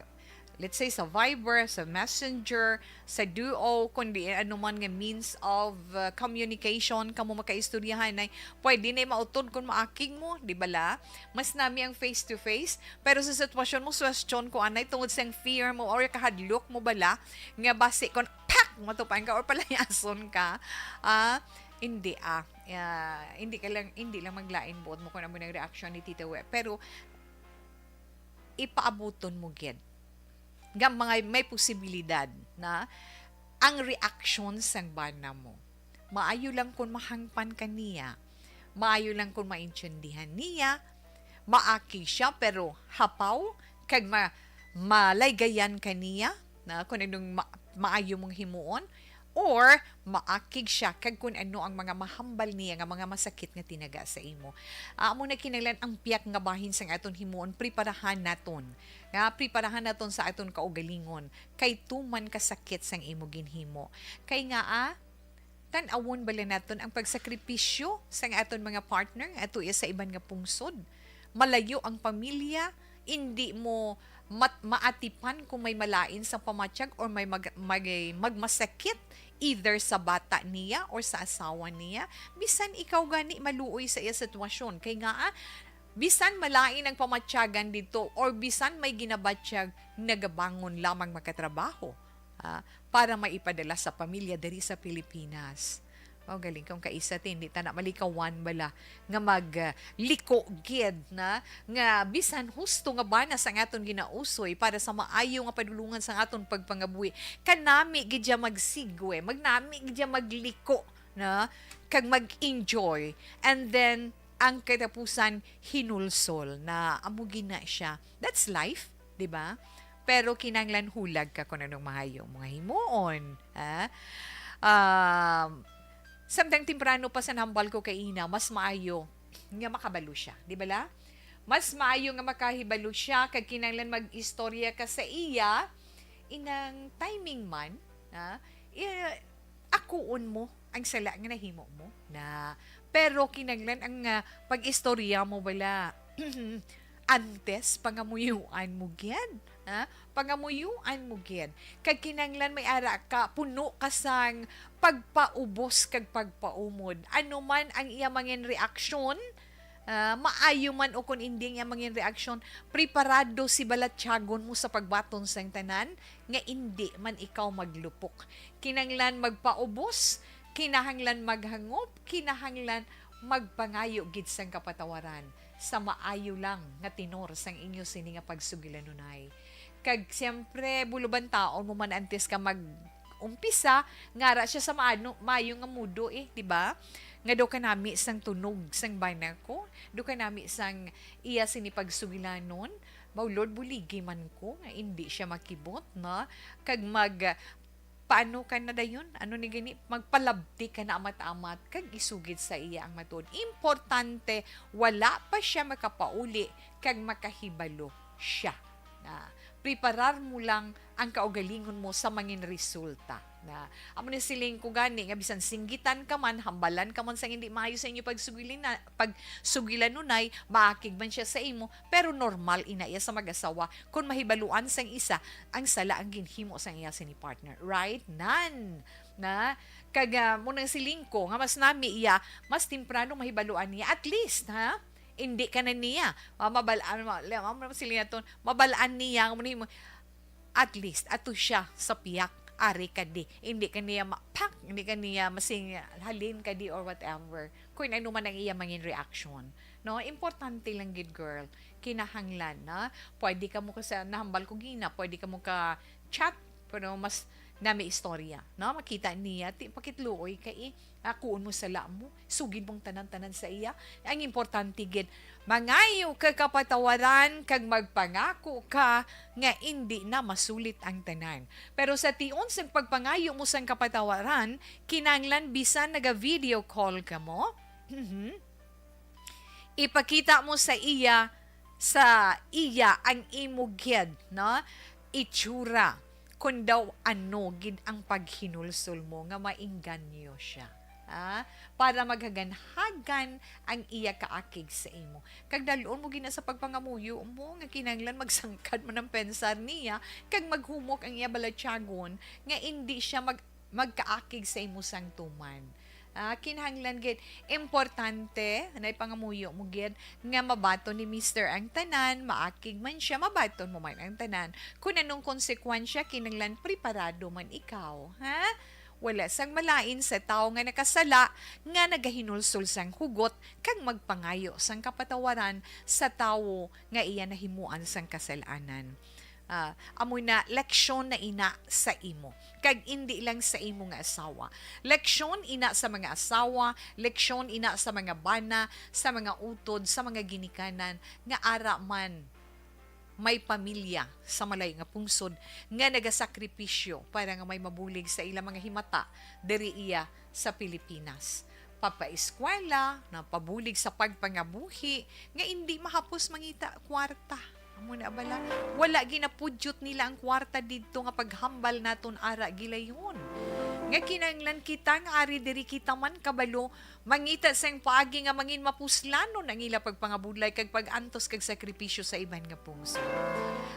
let's say sa Viber, sa Messenger, sa Duo, kundi ano man nga means of, ah, communication kamo makaistoryahanay, pwede na mautod kung maakig mo, di bala? Mas nami ang face-to-face, pero sa sitwasyon mo, suwestyon ko anay tungod sa fear mo or kahadlok mo bala, nga basi kung pak, matupan ka or palayason ka, ah, hindi, ah. Ah, hindi ka lang, hindi lang maglain buot mo kung ano ang reaksyon ni Tita We. Pero, ipaabuton mo gid nga mga may posibilidad na ang reaksyon sang bana mo. Maayo lang kung mahangpan ka niya, maayo lang kung maintindihan niya, maakig siya pero hapaw kag ma-, malaygayan ka niya, na kung anong ma-, maayo mong himuon, or maakig siya kag kung ano ang mga mahambal niya nga mga masakit nga tinaga sa imo. Amo na kinahanglan ang piyak nga bahin sang aton himuon, preparahan naton. Nga preparahan naton sa aton kaugalingon, kay tuman ka sakit sang imo ginhimo. Kay nga, ah, tan-awon bala naton ang pagsakripisyo sang aton mga partner nga atuya sa iban nga pungsod. Malayo ang pamilya, indi mo mat-, maatipan kung may malain sang pamatyag or may mag-, may magmasakit either sa bata niya or sa asawa niya. Bisan ikaw gani maluoy sa iya sitwasyon. Kay nga, ah, bisan malain ang pamatyagan dito or bisan may ginabatyag, nagabangon lamang makatrabaho, ah, para maipadala sa pamilya diri sa Pilipinas. Mao galing kung kaisa ti, hindi ta na malikawan bala nga mag, ah, liko gid na nga bisan husto nga bana sang aton ginausoy para sa maayo nga padulungan sang aton pagpangabuhi. Kanami gid siya magsigwe, magnami gid siya magliko na kag mag-enjoy. And then, ang katapusan, hinulsol na amo gid na siya. That's life, di ba? Pero kinahanglan hulag ka kung anong maayo mga himuon, ha? Um, samtang temprano pa sa nahambal ko kay ina, mas maayo nga makabalo siya, di ba la? Mas maayo nga makahibalo siya kag kinahanglan mag-istorya ka sa iya, inang timing man, ha? I-, akuon mo ang sala nga nahimo mo na. Pero kinahanglan ang, ah, pag-istorya mo bala antes, pangamuyuan mo gid, ha? Pangamuyuan mo gid. Kag kinahanglan may ara ka, puno ka sang pagpaubos kag pagpaumod. Ano man ang iya mangin reaksyon, ah, maayo man o kon indi ang iya mangin reaksyon, preparado si balatyagon mo sa pagbaton sang tanan nga indi man ikaw maglupok. Kinahanglan magpaubos, kinahanglan maghangop, kinahanglan magpangayo gid sang kapatawaran sa maayo lang nga tenor sang inyo sini nga pagsugilanunay. Kag siyempre, bulubantaon mo man antes ka mag-umpisa, ngara siya sa maano, maayo nga mudo eh, di ba? Nga daw kanami sang tunog sang bana ko, daw kanami sang iya sini pagsugilanon, mao Lord, buligi man ko nga indi siya makibot, no? Kag mag, paano ka na dayon? Ano ni gani? Magpalabti ka na amat-amat kag isugid sa iya ang matuod. Importante, wala pa siya makapauli kag makahibalo siya. Na, preparar mo lang ang kaugalingon mo sa mangin resulta. Na, amo ni siling ko gani nga bisan singgitan ka man, hambalan ka man sang hindi maayo sa inyo pagsugilina-, pagsugilanunay, maakig man siya sa imo, pero normal ina iya sa mag-asawa kung mahibaluan sang isa ang sala ang ginhimo sang iya sini partner. Right? Nan! Na, kag, ah, mo nang siling ko nga mas nami iya, mas temprano mahibaluan niya. At least, ha? Hindi ka na niya. Ah, mabal-, ano, ma-, le-, amo na siling naton, mabalaan niya, amo ni mo, at least, ato siya sa piyak, ari ka di. Hindi ka niya ma-, pak, hindi ka niya masing halin ka di or whatever. Kung ano man ang iya mangin reaction. No? Importante lang gid, girl. Kinahanglan, na. Pwede ka mo ka sa, nahambal ko gina, pwede ka mo ka chat, pero mas nami istorya, no? Makita niya, ti, pakitluoy ka, eh. Akuon mo sala mo, sugid mong tanan-tanan sa iya. Ang importante gid, mangayo ka kapatawaran kag magpangako ka nga indi na masulit ang tanan. Pero sa tion sang pagpangayo mo sang kapatawaran, kinahanglan bisan naga-video call ka mo, mhm, ipakita mo sa iya, sa iya ang imo gid, no? Itsura, kung daw ano gid ang paghinulsol mo nga maengganyo siya. Ah, para maghaganhagan ang iya kaakig sa imo. Kag dal-on mo gina sa pagpangamuyo mo nga kinahanglan magsangkad man ang pensar niya, kag maghumok ang iya balatyagon nga indi siya mag-, magkaakig sa imo sang tuman. Ah, kinahanglan gid, importante, na ipangamuyo mo gid nga mabaton ni Mister ang tanan, maakig man siya, mabaton mo man ang tanan. Kung anong konsekwensya, kinahanglan preparado man ikaw, ha? Wala sang malain sa tawo nga nakasala nga nagahinulsol sang hugot kag magpangayo sang kapatawaran sa tawo nga iya nahimuan sang kasalanan. Ah, amo na, leksyon na ina sa imo. Kag indi lang sa imo nga asawa. Leksyon ina sa mga asawa, leksyon ina sa mga bana, sa mga utod, sa mga ginikanan, nga ara man may pamilya sa malayo nga pungsod nga nagasakripisyo para nga may mabulig sa ila mga himata diri iya sa Pilipinas. Papaeskwela, na pabulig sa pagpangabuhi nga indi mahapos mangita kwarta. Amo na bala, wala ginapudyot nila ang kwarta didto nga paghambal naton ara gilayon. Nga kinahanglan kita nga ari diri kita man kabalo mangita sang paagi nga mangin mapuslanon ang ila pagpangabudlay kag pag-antos kag sakripisyo sa iban nga pungsod.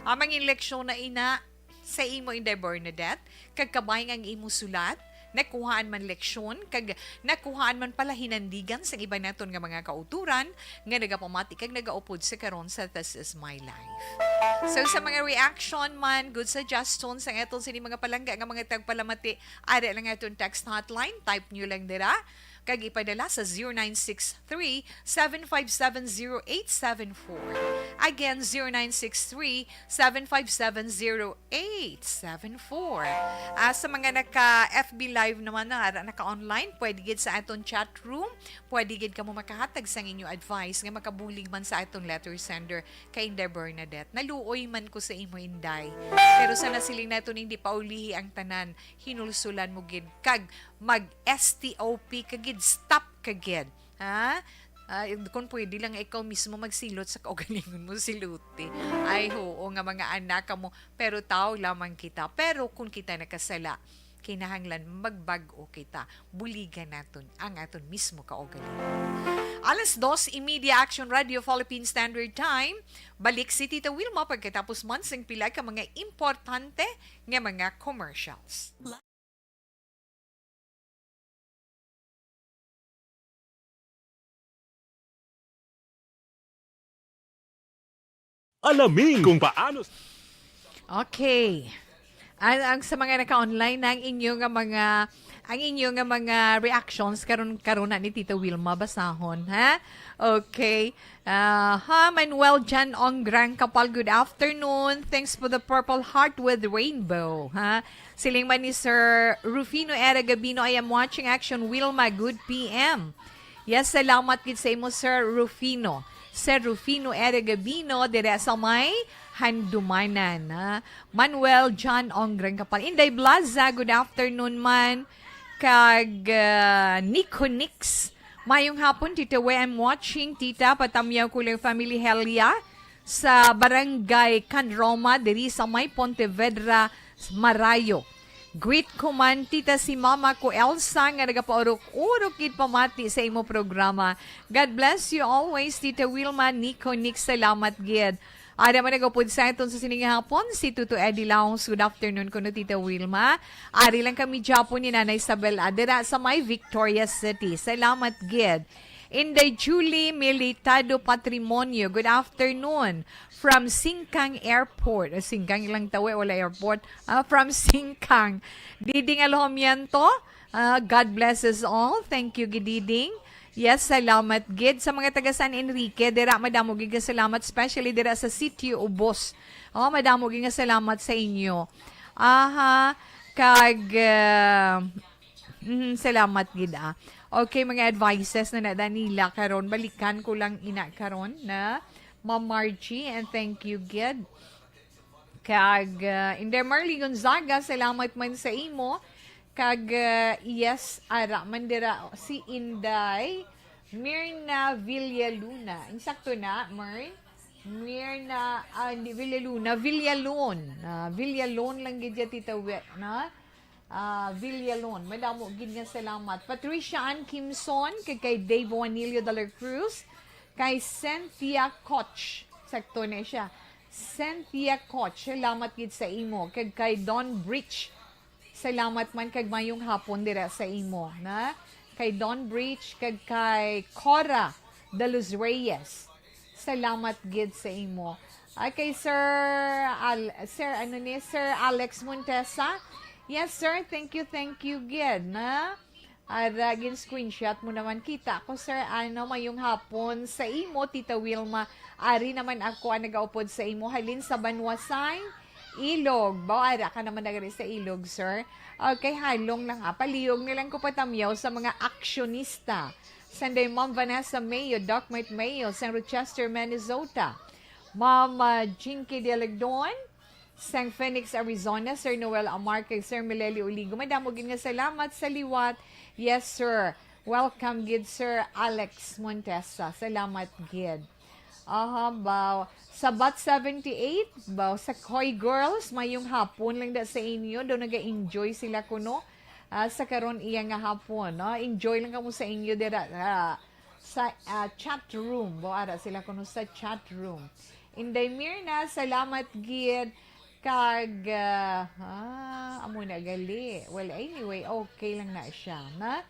Ang mangin leksyon na ina sa imo, Inday Bernadette, kag kabay nga ang imo sulat, nakuhaan man leksyon, kag nakuhaan man pala hinandigan sang iban naton nga mga kauturan nga nagapamati kag nagaupod sa karon sa This Is My Life. So, sa mga reaction man, good suggestions ang aton sini mga palangga nga mga tagpalamati, ari lang aton text hotline, type nyo lang dira, kag ipadala sa zero nine six three, seven five seven, zero eight seven four. Again, zero nine six three, seven five seven, zero eight seven four. Ah, sa mga naka F B Live naman, na ara naka-online, pwede gid sa aton chat room, pwede gid kamo makahatag sang inyo advice nga makabulig man sa aton letter sender kay Inday Bernadette. Naluoy man ko sa imo, Inday. Pero sa nasiling naton, hindi paulihi ang tanan. Hinulsulan mo gid kag mag S T O P ka gid, stop ka gid. Ha? Ah, kung pwede lang, ikaw mismo magsilot sa kaugalingon mo, siluti. Ay, oo nga, mga anak mo, pero tao lamang kita. Pero kung kita nakasala, kinahanglan magbag-o kita. Buligan naton ang aton mismo kaugalingon. Alas dos y media, Action Radio Philippine Standard Time. Balik si Tita Wilma pagkatapos man sing pila ka mga importante nga mga commercials. Alamin kung paano. Okay. Ang, ang sa mga naka-online na, ang inyo nga mga, ang inyo nga mga reactions karon, karon na ni Tita Wilma basahon, ha? Okay. Ah, ha, Manuel Jan Ong Grangkapal, good afternoon. Thanks for the Purple Heart with Rainbow, ha? Siling man ni Sir Rufino Era Gabino, "I am watching Action Wilma. Good P M." Yes, salamat gid sa imo, Sir Rufino. Sir Rufino Era Gabino, dire sa may Handumanan, ha? Manuel John Ong Grangkapal. Inday Blaza, good afternoon man. Kag, ah, Nico Nix. Mayong hapon, Tita Way. I'm watching, Tita. Patamyaw ko lang family Helia sa Barangay Canroma, diri sa may Pontevedra, Marayo. Greet ko man, Tita, si Mama ko, Elsa, nga nagapaurok-urok gid pamati sa imo programa. God bless you always, Tita Wilma, Nico, Nick, salamat gid. Ada man nagupod sa aton sa sining hapon, si Tuto Eddie Laos. Good afternoon kuno, Tita Wilma. Ari lang kami gihapon ni Nanay Isabel Adera sa may Victoria City. Salamat gid. Inday Julie Militado Patrimonio, good afternoon. From Singkang Airport. Ah, Singkang ilang tawi, wala airport. Ah, from Singkang. Diding Alojamiento, ah, God bless us all. Thank you, Gididing. Yes, salamat gid sa mga taga San Enrique. Dira, madamo gid nga salamat, especially dira sa Sitio Ubos. Oh, madamo gid nga salamat sa inyo. Aha, kag, ah, mhm, salamat gid, ah. Okay, mga advices na na Danila karon. Balikan ko lang ina karon na Ma'am Margie, and thank you gid. Kag, ah, Inday Marley Gonzaga, salamat man sa imo. Kag, ah, yes, ara man dira si Inday Mirna Villaluna. Insakto na, Mern? Mirna, ah, hindi Villaluna, Villalon. Ah, Villalon lang gid ya, Tita Wet, na? Ah, Villalon. Madamo gid nga salamat. Patricia Ann Kimson, kag kay Dave Juanilio de la Cruz, kay Cynthia Koch. Sakto na siya. Cynthia Koch, salamat gid sa imo. Kag kay Don Bridge, salamat man kag mayong hapon dira sa imo, na? Kay Don Bridge, kag kay Cora de los Reyes, salamat gid sa imo. Ah, kay Sir Al-, Sir, ano ni, Sir Alex Montesa, Yes, sir. Thank you, thank you, gid, na. Ara, gin-screenshot mo naman. Kita ko, sir. Ano, mayong hapon sa imo, Tita Wilma. Ari naman ako ang nagaupod sa imo. Halin sa Banwasan, Ilog. Baw, ara ka naman nagari sa Ilog, sir. Okay, halong lang ha. Palihog na lang ko patamyaw sa mga aksyonista. Sanday, Ma'am Vanessa Mayo, Doc Mart Mayo, sang Rochester, Minnesota. Ma'am, ah, Jinky Dialagdon, sang Phoenix, Arizona, Sir Noel Amar, kag Sir Melelio Uligo. Madamo gid nga salamat sa liwat. Yes, sir. Welcome gid, Sir Alex Montesa. Salamat gid. Aha, baw. Sabat seventy-eight, baw. Sa Koy Girls, mayong hapon lang da sa inyo. Do naga-enjoy sila kuno. Ah, sa karon iya nga hapon, no? Enjoy lang kamo sa inyo dira, ah, sa, ah, chat room. Baw, ara sila kuno sa chat room. Inday Mirna, salamat gid. Kag, ah, ah, amo na gali. Well, anyway, okay lang na siya, na?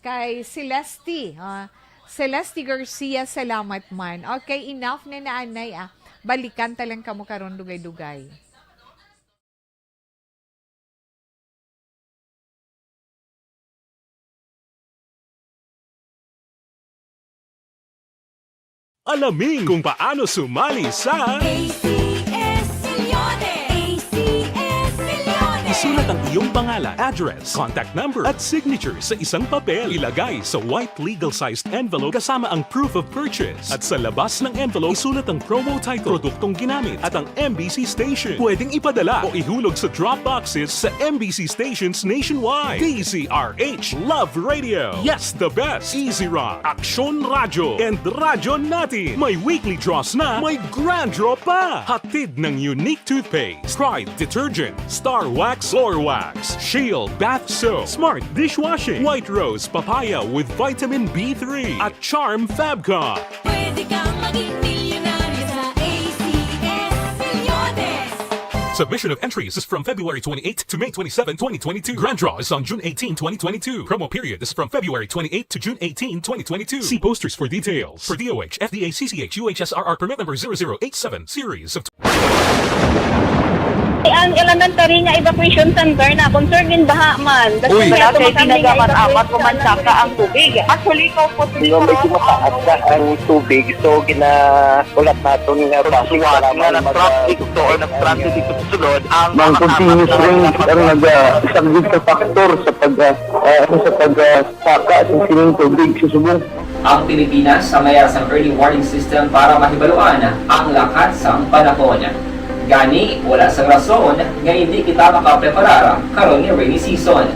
Kay Celeste, ah, Celeste Garcia, salamat man. Okay, enough na na, anay, ah. Balikan ta lang kamo karon, dugay-dugay. Alamin kung paano sumali sa A C S Milyones! A C S Milyones! Isulat ang iyong pangalan, address, contact number, at signature sa isang papel. Ilagay sa white legal-sized envelope kasama ang proof of purchase. At sa labas ng envelope, isulat ang promo title, produktong ginamit, at ang M B C station. Pwedeng ipadala o ihulog sa drop boxes sa M B C stations nationwide. D Z R H Love Radio. Yes, the best. Easy Rock, Aksyon Radyo, and Radyo Natin. May weekly draws na, may grand draw pa. Hatid ng Unique Toothpaste, Pride Detergent, Star Wax, Floor Wax, Shield Bath Soap, Smart Dishwashing, White Rose Papaya with Vitamin B three, at Charm Fabcon. Pwede kang maging milyonaryo sa A C S Milyones. Submission of entries is from February twenty-eighth to May twenty-seven, twenty twenty-two. Grand draw is on June eighteen, twenty twenty-two. Promo period is from February twenty-eighth to June eighteen, twenty twenty-two. See posters for details. For D O H, F D A, C C H, U H S R R permit number zero zero eight seven, series of Ang elementary nga evacuation center na, concern in baha man. Uy. Wala kay ginagamit-amat ko man saka ang tubig. Actually, ikaw po, Di ba, medyo mataas na ang tubig, so ginahulat naton nga basi para nga nag-traffic to or nag-traffic dito sa sulod, ang Mang mga continuous kapatid rain na ang naga-, isa gid sa factor sa pag, ah, ah, ano, sa pag, ah, saka sa sining tubig sa subong. Ang Pilipinas ang mayara sang early warning system para mahibaluan ang lakat sang panahon. Gani, wala sang rason nga indi kita makapreparar karon nga rainy season.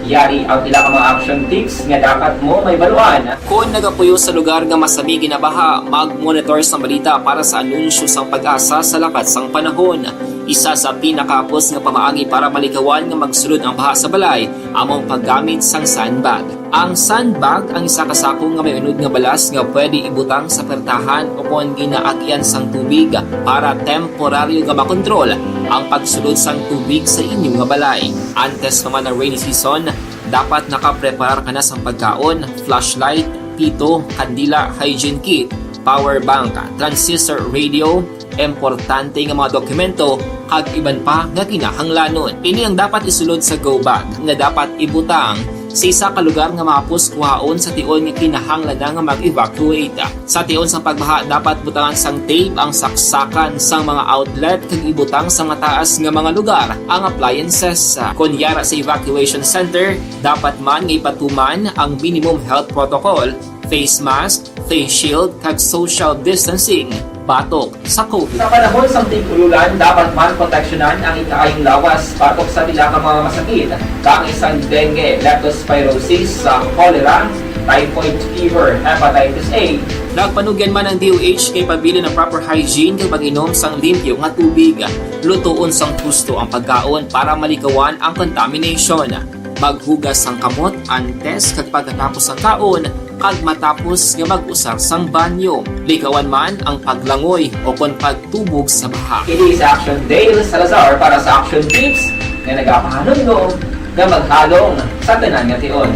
Yari ang pila ka mga action tips nga dapat mo mahibaluan. Kon nagapuyo sa lugar nga masami ginabaha, mag-monitor sang balita para sa anunsyo sang PAGASA sa lakat sang panahon. Isa sa pinakahapos nga pamaagi para malikawan nga magsulod ang baha sa balay amo ang paggamit sang sandbag. Ang sandbag ang isa ka sako nga may unod nga balas nga pwede ibutang sa pertahan o kon ginaagyan sang tubig para temporaryo nga makontrol ang pagsulod sang tubig sa inyo nga balay. Antes pa man ang rainy season, dapat nakapreparar ka na sang pagkaon, flashlight, pito, kandila, hygiene kit, power bank, transistor radio, importante nga mga dokumento, kag iban pa nga kinahanglanon. Ini ang dapat isulod sa go bag nga dapat ibutang sa isa ka lugar nga mahapos kuhaon sa tion nga kinahanglan na nga mag-evacuate. Sa tion sang pagbaha, dapat butangan sang tape ang saksakan sang mga outlet kag ibutang sa mataas nga mga lugar ang appliances. Kon yara sa evacuation center, dapat man nga ipatuman ang minimum health protocol, face mask, face shield, kag social distancing batok sa COVID. Sa panahon sang tig-ululan, dapat man proteksyonan ang ikaayong lawas batok sa pila ka mga masakit, kaangay sang dengue, leptospirosis, sa cholera, typhoid fever, hepatitis A. Nagpanugyan man ang D O H kay pabilin ang proper hygiene kag pag-inom sang limpyo nga tubig. Lutoon sang husto ang pagkaon para malikawan ang contamination. Maghugas sang kamot antes kag pagkatapos sang kaon, kag matapos nga mag-usar sang banyo. Likawan man ang paglangoy o kon pagtubog sa baha. Ini si Action Dale Salazar para sa Action Tips nga nagapahanumdom nga maghalong sa tanan nga tion.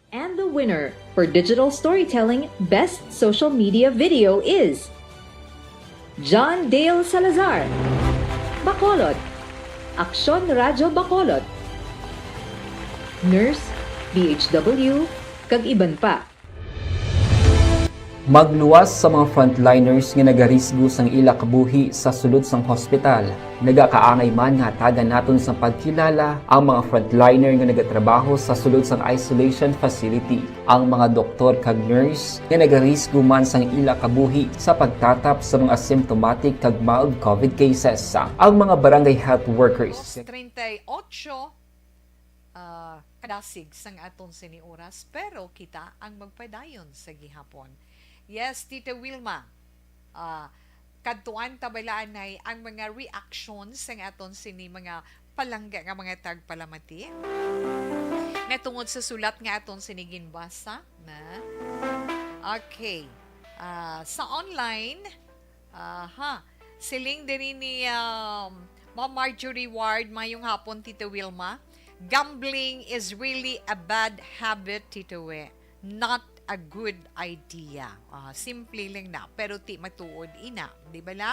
And the winner for Digital Storytelling Best Social Media Video is John Dale Salazar, Bacolod. Aksyon Radyo Bacolod, Nurse, D H W, kag iban pa. Magluwas sa mga frontliners nga nagarisgo sang ila kabuhi sa sulod sang hospital. Nagakaangay man nga hatagan naton sang pagkilala ang mga frontliner nga nagatrabaho sa sulod sang isolation facility, ang mga doktor kag nurse nga nagarisgo man sang ila kabuhi sa pagtatap sa mga symptomatic kag mild COVID cases, ang mga barangay health workers. Treinta y ocho, ah, kadasig sang aton sini oras, pero kita ang magpadayon sa gihapon. Yes, Tita Wilma, ah, kadtuan ta bala anay ang mga reactions sang aton sini mga palangga nga mga tagpalamati nga tungod sa sulat nga aton sini ginbasa na. Okay. Ah, sa online, aha, siling diri ni, um, Ma'am Marjorie Ward, mayong hapon, Tita Wilma. Gambling is really a bad habit, Tita We. Not a good idea. Ah, simple lang na, pero ti matuod ina, di ba la?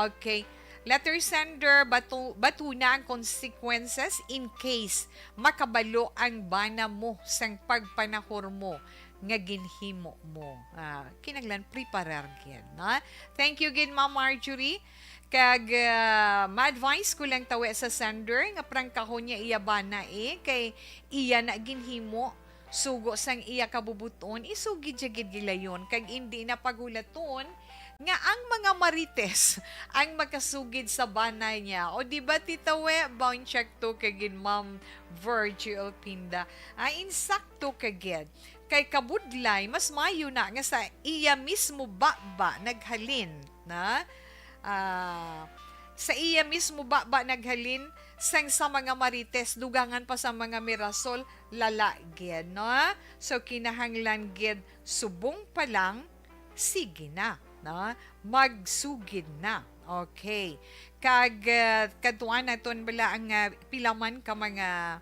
Okay. Letter sender, batu batuna ang consequences in case makabalo ang bana mo sang pagpanahor mo nga ginhimo mo. Ah, kinahanglan preparar gid, no? Thank you gid, Ma'am Marjorie. Kag, ah, ma-advise ko lang tawi sa sender nga prangkahon niya iya bana, eh, kay iya na ginhimo. Sugo sang iya kabubuton, isugid siya gid gilayon, kag indi na pagulaton nga ang mga marites ang makasugid sa bana niya. O di ba, Tita We? Bound check to kay gid Ma'am Virgil Pinda. Ah, insakto ka gid. Kay kabudlay, mas mayo na nga sa iya mismo baba naghalin, na? Ah, sa iya mismo baba naghalin sang sa mga marites, dugangan pa sa mga mirasol, lala gid, no? So, kinahanglan gid, subong pa lang, sige na, no? Magsugid na. Okay. Kag, ah, kadtuan naton bala ang, ah, pila man ka mga,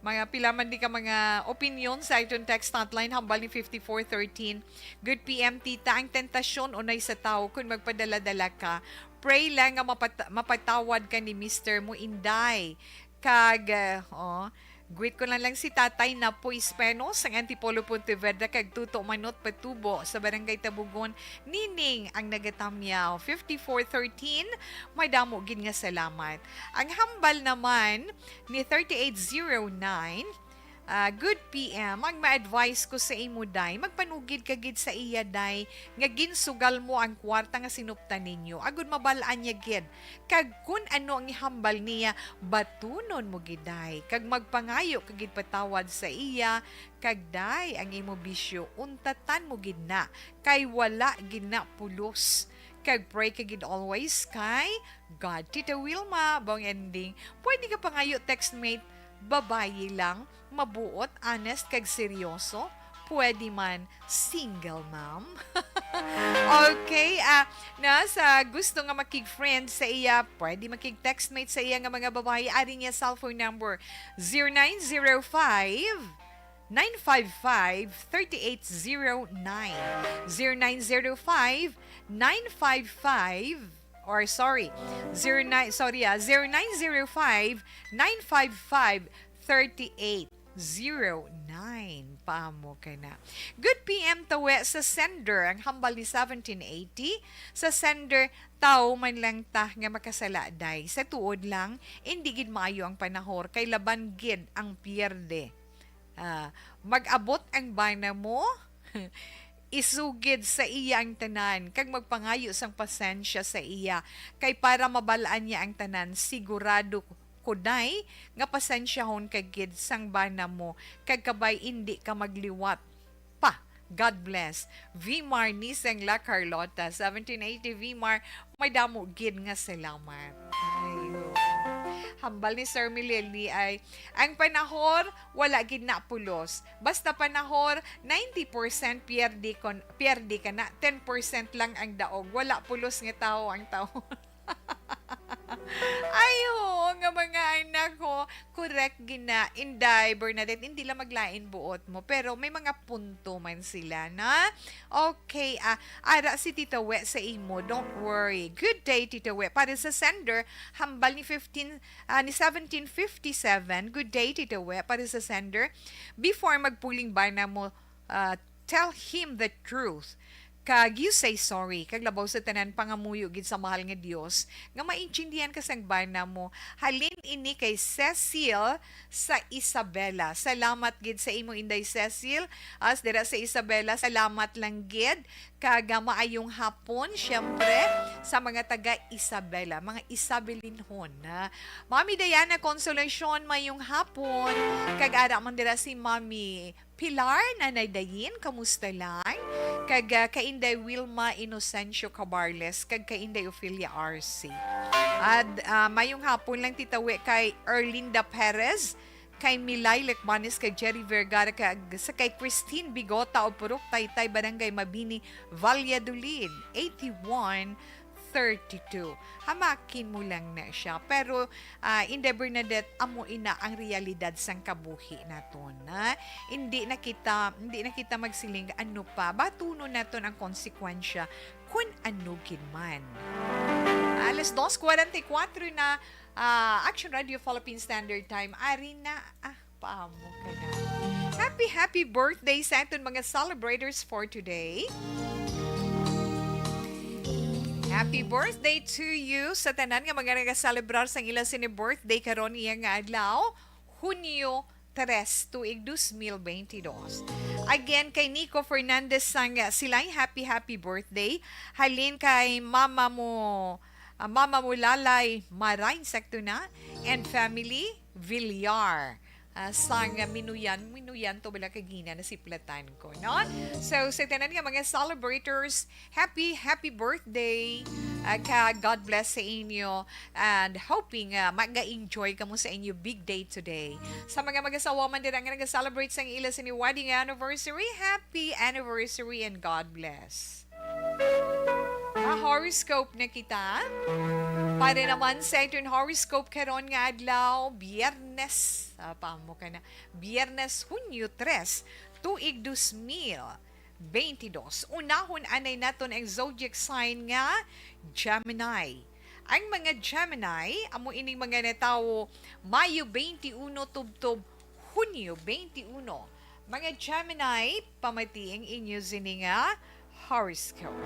mga pila man di ka mga opinion sa aton text hotline, hambal ni fifty-four thirteen. Good P M, tita, ang tentasyon unay sa tawo kun magpadala-dala ka. Pray lang nga mapat-, mapatawad ka ni mister mo, Inday. Kag, ah, oh, greet ko lang lang si Tatay Napoy Spenos, ang Antipolo Pontevedra, kag Tuto Manot Patubo sa Barangay Tabugon, Nining ang nagatamyaw. Fifty-four thirteen, may damo gid nga salamat. Ang hambal naman ni thirty-eight zero nine, ah, "Good P M, ang ma-advise ko sa imo, day, magpanugid ka gid sa iya, day, nga ginsugal mo ang kwarta nga sinuptan ninyo, agud mabal-an niya gid kag kun ano ang ihambal niya, batunon mo gid, day, kag magpangayo ka gid patawad sa iya, kag, day, ang imo bisyo, untatan mo gid na, kay wala gid na pulos, kag pray ka gid always kay God." Tita Wilma, bang ending, pwede ka pangayo textmate, babayi lang, mabuot, honest, kag seryoso. Pwede man, single mom. Okay, ah, na sa gusto nga makig-friend sa iya, pwede makig-textmate sa iya nga mga babayi. Ari niya cellphone number, zero nine zero five, nine five five, thirty eight zero nine. Zero nine zero five, nine five five, or sorry, zero nine, sorry, ah, zero nine zero five, nine five five, thirty eight zero nine. Paamo ka na. Good P M tawi sa sender, ang hambal ni seventeen eighty. Sa sender, tao man lang ta nga makasala, day. Sa tuod lang, indi gid maayo ang panahor, kay laban gid ang pierde. Ah, mag-abot ang bana mo, isugid sa iya ang tanan, kag magpangayo sang pasensya sa iya, kay para mabal-an niya ang tanan, sigurado ko, day, nga pasensyahon ka gid sang bana mo, kag kabay indi ka magliwat pa. God bless. Vmar Niseng La Carlota, seventeen eighty Vmar, may damo gid nga salamat. Ay, oo. Hambal ni Sir Mileli ay, ang panahor, wala gid na pulos. Basta panahor, ninety percent pierde kon, pierde ka na, ten percent lang ang daog. Wala pulos nga tawo ang tawo. Ay, oo, nga mga anak. Ako, correct gina, Inday Bernadette, hindi lang maglain buot mo, pero may mga punto man sila na. Okay, ah, ara si Tita We sa imo, don't worry. Good day, Tita We. Para sa sender, hambal ni fifteen, ah, ni seventeen fifty-seven. Good day, Tita We. Para sa sender, before magpuling bana mo, ah, tell him the truth. Kag you say sorry, kag labaw sa tanan, pangamuyo gid sa mahal nga Dios nga maintindihan ka sang bana mo. Halin ini kay Cecil sa Isabela. Salamat gid sa imo, Inday Cecil. As dira sa Isabela, salamat lang gid. Kag, ah, maayong hapon, syempre, sa mga taga Isabela, mga Isabelinhon, ha. Mami Diana Consolacion, mayong hapon. Kag ara man dira si Mami Pilar, Nanay Dayin, kamusta lang? Kag, ah, kay Inday Wilma Inocencio Cabarles, kag kay Inday Ofelia R C. At, ah, mayong hapon lang, Tita We, kay Erlinda Perez, kay Milay Lecmanes, kay Jerry Vergara, kag sa kay Christine Bigota of Purok Taytay, Barangay Mabini, Valladolid, eighty-one thirty-two. Hamakin mo lang na siya. Pero, ah, Inday Bernadette, amo ina ang realidad sang kabuhi naton, ha? Hindi na kita, hindi na kita magsiling, "Ano pa?" Batunon naton ang konsekwensya kun ano gid man. Alas dos cuarenta y cuatro na, ah, Action Radio Philippine Standard Time. Ari na, ah, paamo ka na. Happy, happy birthday sa aton mga celebrators for today. Happy birthday to you sa tanan nga mga nagaselebrar sang ila sini birthday karon iya nga adlaw, Hunyo tres, tuig dos mil bentidós. Again, kay Nico Fernandez sang Silay, happy, happy birthday. Halin kay mama mo, ah, mama mo Lalay Maray, sakto na, and family, Villar. Ah, sang Minuyan, Minuyan to bala kagina na si Platan ko, no? So, sa tanan nga mga celebrators, happy, happy birthday. Ah, ka God bless sa inyo and hoping, ah, maga-enjoy kamo sa inyo big day today. Sa mga mag-asawa man dira nga nag-celebrate sang ila sini wedding anniversary, happy anniversary and God bless. Ah, horoscope na kita. Para naman sa aton horoscope karon nga adlaw, Biyernes. Ah, paamo ka na. Biyernes, Hunyo tres, tuig dos mil bentidós. Unahon anay naton ang zodiac sign nga Gemini. Ang mga Gemini, amo ining mga natawo Mayo twenty-one tubtob Hunyo twenty-one. Mga Gemini, pamati ang inyo sini nga horoscope.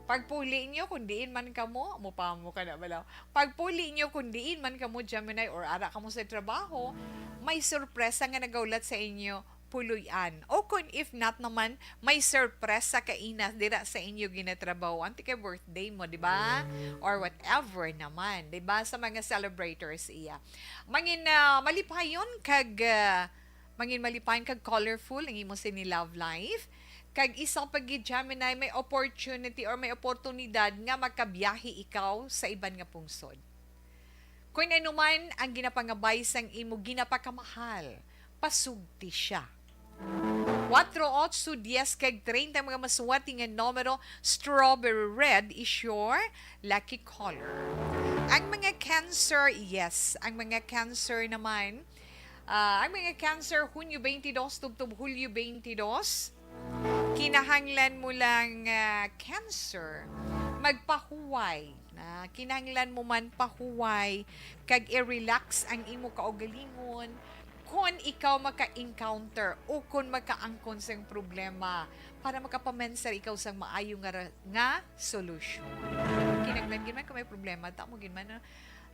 Pagpuli nyo kung diin man kamo, amo pa mo ka na balaw. Pagpuli nyo kung diin man kamo, Gemini, or ara kamo sa trabaho, may sorpresa nga nagaulat sa inyo, puloy-an. O kung if not naman, may sorpresa kaina dira sa inyo ginatrabaho. Anti kay birthday mo, di ba? Or whatever naman, di ba? Sa mga celebrators iya. Mangin, ah, malipayon kag, ah, mangin malipayon kag colorful ang imo sini love life. Kag isa pa gid, Gemini, may opportunity or may oportunidad nga makabiyahe ikaw sa iban nga pungsod. Kung ano man ang ginapangabay sang imo ginapakamahal, pasugti siya. Kuwatro, otso, diyes, kag treinta ang mga masuwati nga numero, strawberry red is your lucky color. Ang mga Cancer, yes, ang mga Cancer naman, ah, ang mga Cancer, Hunyo twenty-two tubtob Hulyo twenty-two, kinahanglan mo lang, ah, Cancer, magpahuway. Na kinahanglan mo man pahuway kag i-relax ang imo kaugalingon kon ikaw maka-encounter o kon makaangkon sang problema para makapamensar ikaw sang maayo nga ra-, nga solusyon. Kinahanglan gid man kung may problema, ta mo gid man, ah,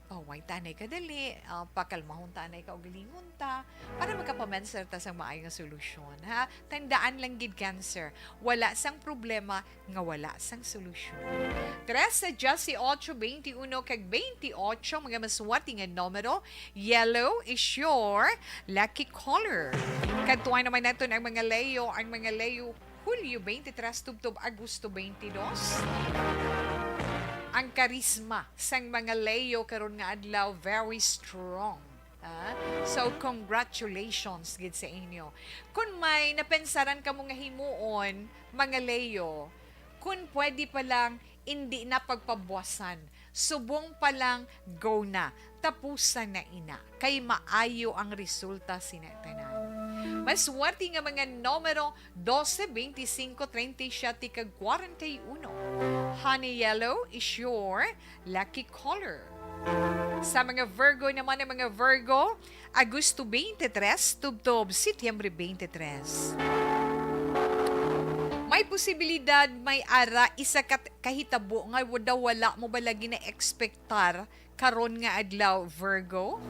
pahuway ta anay kadali, ah, pakalmahon ta anay kaugalingon ta, para makapamensar ta sang maayo nga solusyon, ha? Tandaan lang gid, Cancer, wala sang problema nga wala sang solusyon. Tres, diyes, otso, twenty-one, kag twenty-ocho, mga masuwati nga numero, yellow is your lucky color. Kadtuan naman naton ang mga Leo, ang mga Leo, Hulyo twenty-three tubtob Agosto twenty-two. Ang karisma sang mga Leo karon nga adlaw, very strong. Ah, so, congratulations gid sa inyo. Kung may napensaran kamo nga himuon, mga Leo, kung pwede pa lang, indi na pagpabuwasan. Subong pa lang, go na. Tapusan na ina. Kay maayo ang resulta sina tanan. Maswerte nga mga numero dose, twenty-cinco, treinta y siete, kag kwarenta y uno. Honey yellow is your lucky color. Sa mga Virgo naman, ang mga Virgo, Agosto twenty-three tubtob Setyembre twenty-three. May posibilidad may ara isa ka kahitabo nga daw wala mo ba lagi na-expectar karon nga adlaw, Virgo?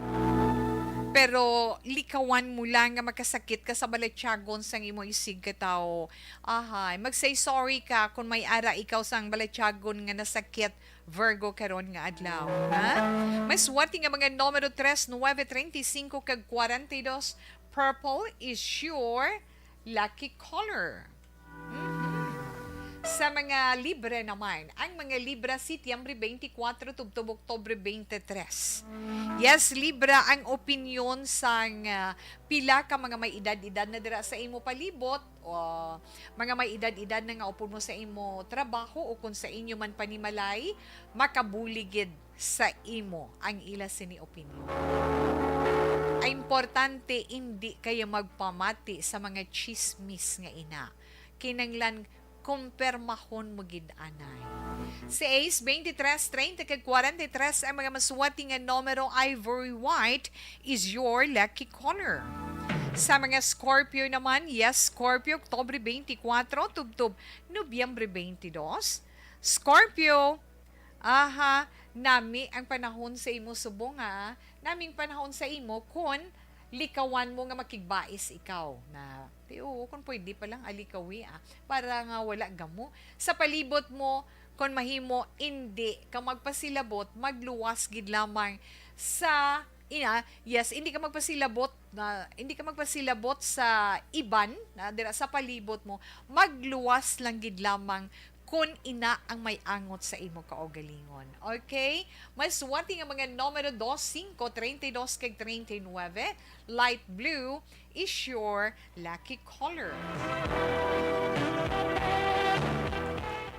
Pero likawan mo lang nga makasakit ka sa balatyagon sang imo isig ka tawo. Ahay, mag-say sorry ka kung may ara ikaw sang balatyagon nga nasakit, Virgo, karon nga adlaw, ha? May swerte nga mga numero tres, nuebe, treinta y cinco, kag kwarenta y dos. Purple is your lucky color. Mhm. Sa mga Libra naman, ang mga Libra, Setyembre twenty-four tubtob Oktubre twenty-three. Yes, Libra, ang opinyon sang, ah, pila ka mga may edad-edad na dira sa imo palibot, o mga may edad-edad na nga upod mo sa imo trabaho o kung sa inyo man panimalay, makabulig gid sa imo ang ila sini opinyon. Ay importante, indi kayo magpamati sa mga chismis nga ina. Kinanglan, kumpirmahon mo gid anay. Sa Ace, twenty-three, treinta kag kwarenta y tres ang mga maswerte nga numero. Ivory white is your lucky color. Sa mga Scorpio naman, yes, Scorpio, Oktubre twenty-four tubtob Nobyembre twenty-two. Scorpio, aha, nami ang panahon sa imo subong, ha? Naming panahon sa imo kon likawan mo nga makigbais ikaw na, "Ti, oo, kung pwede pa lang alikawi, ah, para nga wala gamo." Sa palibot mo, kon mahimo, indi ka magpasilabot, magluwas gid lamang sa, ina, yes, hindi ka magpasilabot na, hindi ka magpasilabot sa iban na dira sa palibot mo, magluwas lang gid lamang kun ina ang may angot sa imo kaugalingon. Okay? May swerte nga mga numero dos, singko, treinta y dos, kag treinta y nuebe. Light blue is your lucky color.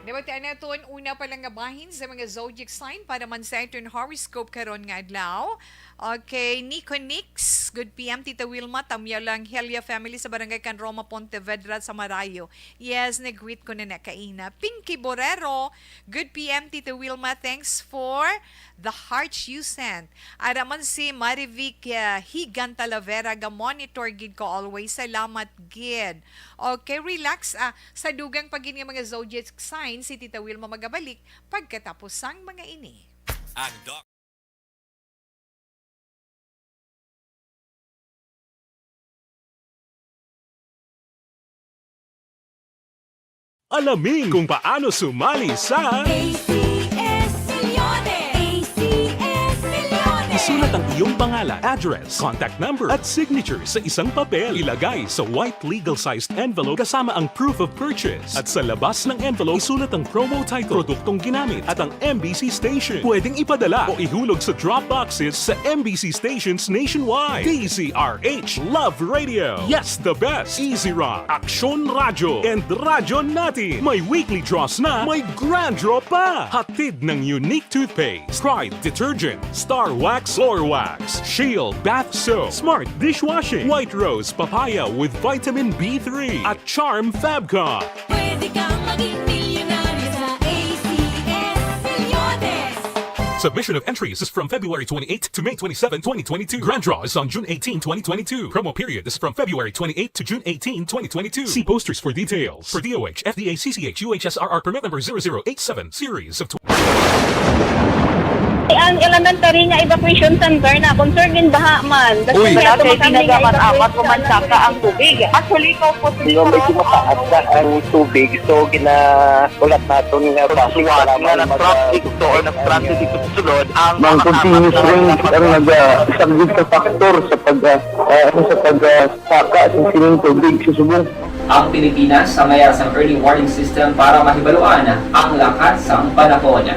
Nabatian naton una pa lang nga bahin sa mga zodiac sign para man sa aton horoscope karon nga adlaw. Okay, Nico Nix, good P M, Tita Wilma, Tamya lang, Helia family sa Barangay Can Roma, Pontevedra, sa Marayo. Yes, nag-greet ko na na kaina. Pinky Borrero, good P M, Tita Wilma, thanks for the hearts you sent. Ara man si Marivic, uh, Higan Talavera, ga-monitor gid ko always. Salamat gid. Okay, relax. Ah, sa dugang pa gid nga mga zodiac sign, si Tita Wilma magabalik pagkatapos sang mga ini. Ang Doc Alamin kung paano sumali sa A C S Milyones! A C S Milyones! Isulat ang iyong pangalan, address, contact number, at signature sa isang papel. Ilagay sa white legal-sized envelope kasama ang proof of purchase. At sa labas ng envelope, isulat ang promo title, produktong ginamit, at ang M B C station. Pwedeng ipadala o ihulog sa drop boxes sa M B C stations nationwide. D Z R H Love Radio. Yes, the best. Easy Rock, Aksyon Radyo, and Radyo Natin. May weekly draws na, may grand draw pa. Hatid ng Unique Toothpaste, Pride Detergent, Star Wax Floor Wax, Shield Bath Soap, Smart Dishwashing, White Rose Papaya with Vitamin B three, at Charm Fabcon. Pwede kang maging milyonaryo sa A C S Milyones. Submission of entries is from February twenty-eighth to May twenty-seven, twenty twenty-two. Grand draw is on June eighteen, twenty twenty-two. Promo period is from February twenty-eighth to June eighteen, twenty twenty-two. See posters for details. For D O H, F D A, C C H, U H S R R permit number zero zero eight seven, series of Ang elementary nga evacuation center na concern gid baha man. Uy. Wala kay ginagamit-amat ko man saka ang tubig. Actually, ikaw po, medyo mataas na ang tubig, so ginahulat naton nga traffic, nga na traffic to or na traffic dito sa sulod ang continuous rain ang naga-, isa gid ka factor sa pag, ah, ah, ano, sa pag, ah, saka sa sining tubig sa subong. Ang Pilipinas sa mayar sang early warning system para mahibaluan ang lakat sang panahon.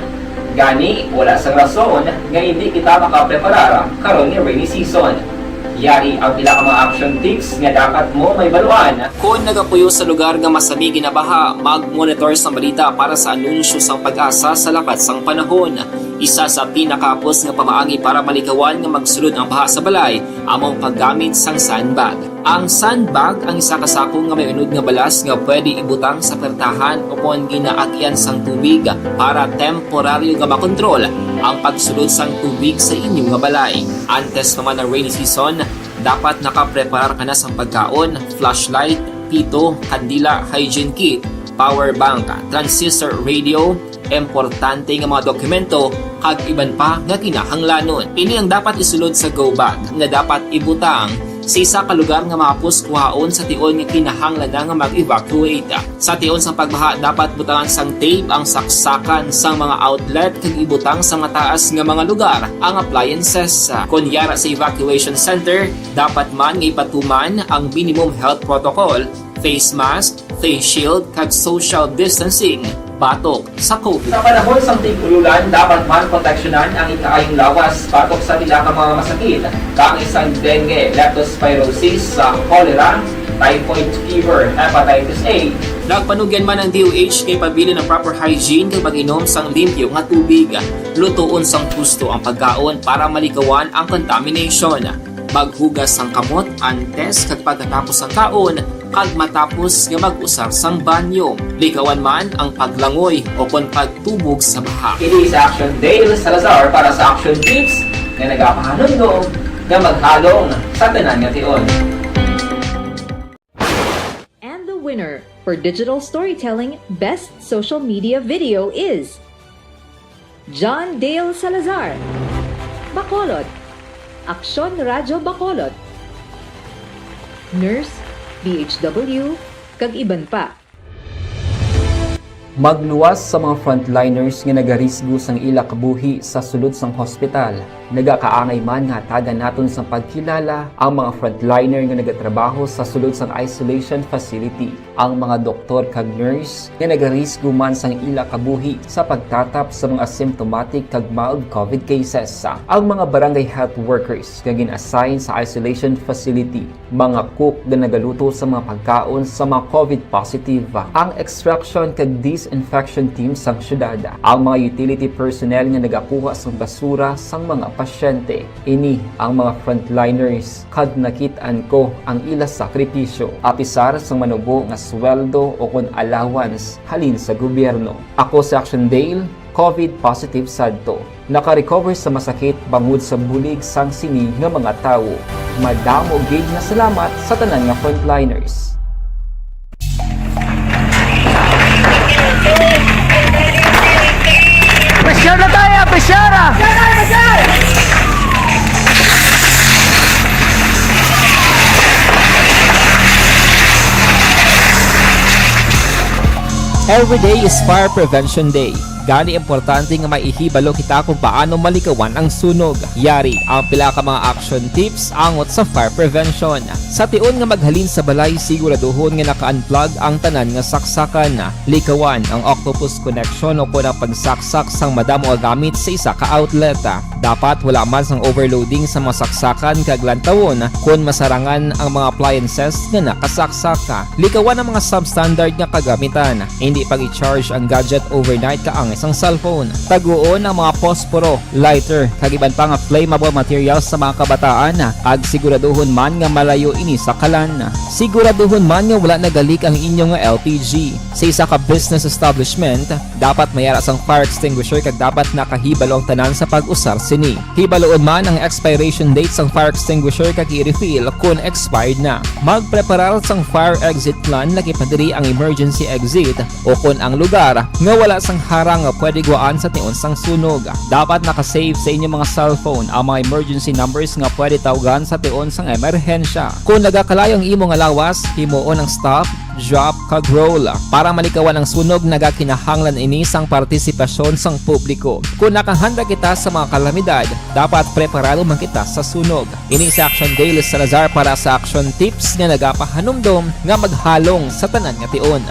Gani, wala sang rason nga indi kita makapreparar karon ni rainy season. Yari ang pila ka mga action tips nga dapat mo mahibaluan. Kon nagapuyo sa lugar nga masami ginabaha, mag-monitor sang balita para sa anunsyo sang PAGASA sa lakat sang panahon. Isa sa pinakahapos nga pamaagi para malikawan nga magsulod ang baha sa balay amo ang paggamit sang sandbag. Ang sandbag ang isa ka sako nga may unod nga balas nga pwede ibutang sa pertahan o kon ginaagyan sang tubig para temporaryo nga makontrol ang pagsulod sang tubig sa inyo nga balay. Antes pa man ang rainy season, dapat nakapreparar ka na sang pagkaon, flashlight, pito, kandila, hygiene kit, power bank, transistor radio, importante nga mga dokumento, kag iban pa nga kinahanglanon. Ini ang dapat isulod sa go bag nga dapat ibutang sa isa ka lugar nga mahapos kuhaon sa tion nga kinahanglan na nga mag-evacuate. Sa tion sang pagbaha, dapat butangan sang tape ang saksakan sang mga outlet kag ibutang sa mataas nga mga lugar ang appliances. Kon yara sa evacuation center, dapat man nga ipatuman ang minimum health protocol, face mask, face shield, kag social distancing batok sa COVID. Sa panahon sang tig-ululan, dapat man proteksyonan ang ikaayong lawas batok sa pila ka mga masakit, kaangay sang dengue, leptospirosis, sa cholera, typhoid fever, hepatitis A. Nagpanugyan man ang D O H nga ipabilin ang proper hygiene kag pag-inom sang limpyo nga tubig. Lutoon sang husto ang pagkaon para malikawan ang contamination. Maghugas sang kamot antes kag pagkatapos sang kaon kag matapos nga mag-usar sang banyo. Likawan man ang paglangoy o kon pagtubog sa baha. Kini si Action Dale Salazar para sa Action Tips nga nagapahanumdom nga maghalong sa tanan nga tion. And the winner for digital storytelling best social media video is John Dale Salazar, Bacolod, Aksyon Radyo Bacolod, Nurse, D H W, kag iban pa. Magluwas sa mga frontliners nga nagarisgo sang ila kabuhi sa sulod sang hospital. Nagakaangay man nga hatagan naton sang pagkilala ang mga frontliner nga nagatrabaho sa sulod sang isolation facility. Ang mga doktor kag nurse nga nagarisgo man sang ila kabuhi sa pagtatap sa mga symptomatic kag mild COVID cases. Ang mga barangay health workers nga gin-assign sa isolation facility, mga cook nga nagaluto sa mga pagkaon sa mga COVID positive, ang extraction kag disinfection team sang syudad, ang mga utility personnel nga nagakuha sang basura sang mga pasyente. Ini ang mga frontliners, kag nakit-an ko ang ila sakripisyo, apisar sang manubo nga sweldo o kon allowance halin sa gobyerno. Ako si Action Dale, COVID positive sadto. Naka-recover sa masakit bangod sa bulig sang sini nga mga tawo. Madamo gid nga salamat sa tanan nga frontliners. Pressure na tayo! Pressure! Every day is Fire Prevention Day. Gani, importante nga maihibalo kita kung paano malikawan ang sunog. Yari ang pila ka mga action tips angot sa fire prevention. Sa tion nga maghalin sa balay, siguraduhon nga naka-unplug ang tanan nga saksakan. Likawan ang octopus connection o kon ang pagsaksak sang madamo nga gamit sa isa ka outlet. Dapat wala man sang overloading sa mga saksakan kag lantawon kon masarangan ang mga appliances nga nakasaksak. Likawan ang mga substandard nga kagamitan. Indi pag-i-charge ang gadget overnight kaangay sang cellphone. Taguon ang mga posporo, lighter, kag iban pa nga flammable materials sa mga kabataan, kag siguraduhon man nga malayo ini sa kalan. Siguraduhon man nga wala nagalik ang inyo nga L P G. Sa isa ka business establishment, dapat may ara sang fire extinguisher kag dapat nakahibalo ang tanan sa pag-usar sini. Hibaloon man ang expiration date sang fire extinguisher kag i-refill kon expired na. Magpreparar sang fire exit plan, lakip na diri ang emergency exit o kon ang lugar nga wala sang harang nga pwede gwaan sa tion sang sunog. Dapat naka-save sa inyo mga cellphone ang mga emergency numbers nga pwede tawgan sa tion sang emerhensya. Kon nagakalayo ang imo nga lawas, himuon ang stop, drop, kag roll. Para malikawan ang sunog, nagakinahanglan ini sang partisipasyon sang publiko. Kon nakahanda kita sa mga kalamidad, dapat preparado man kita sa sunog. Ini si Action Dale Salazar para sa Action Tips nga nagapahanumdom nga maghalong sa tanan nga tion.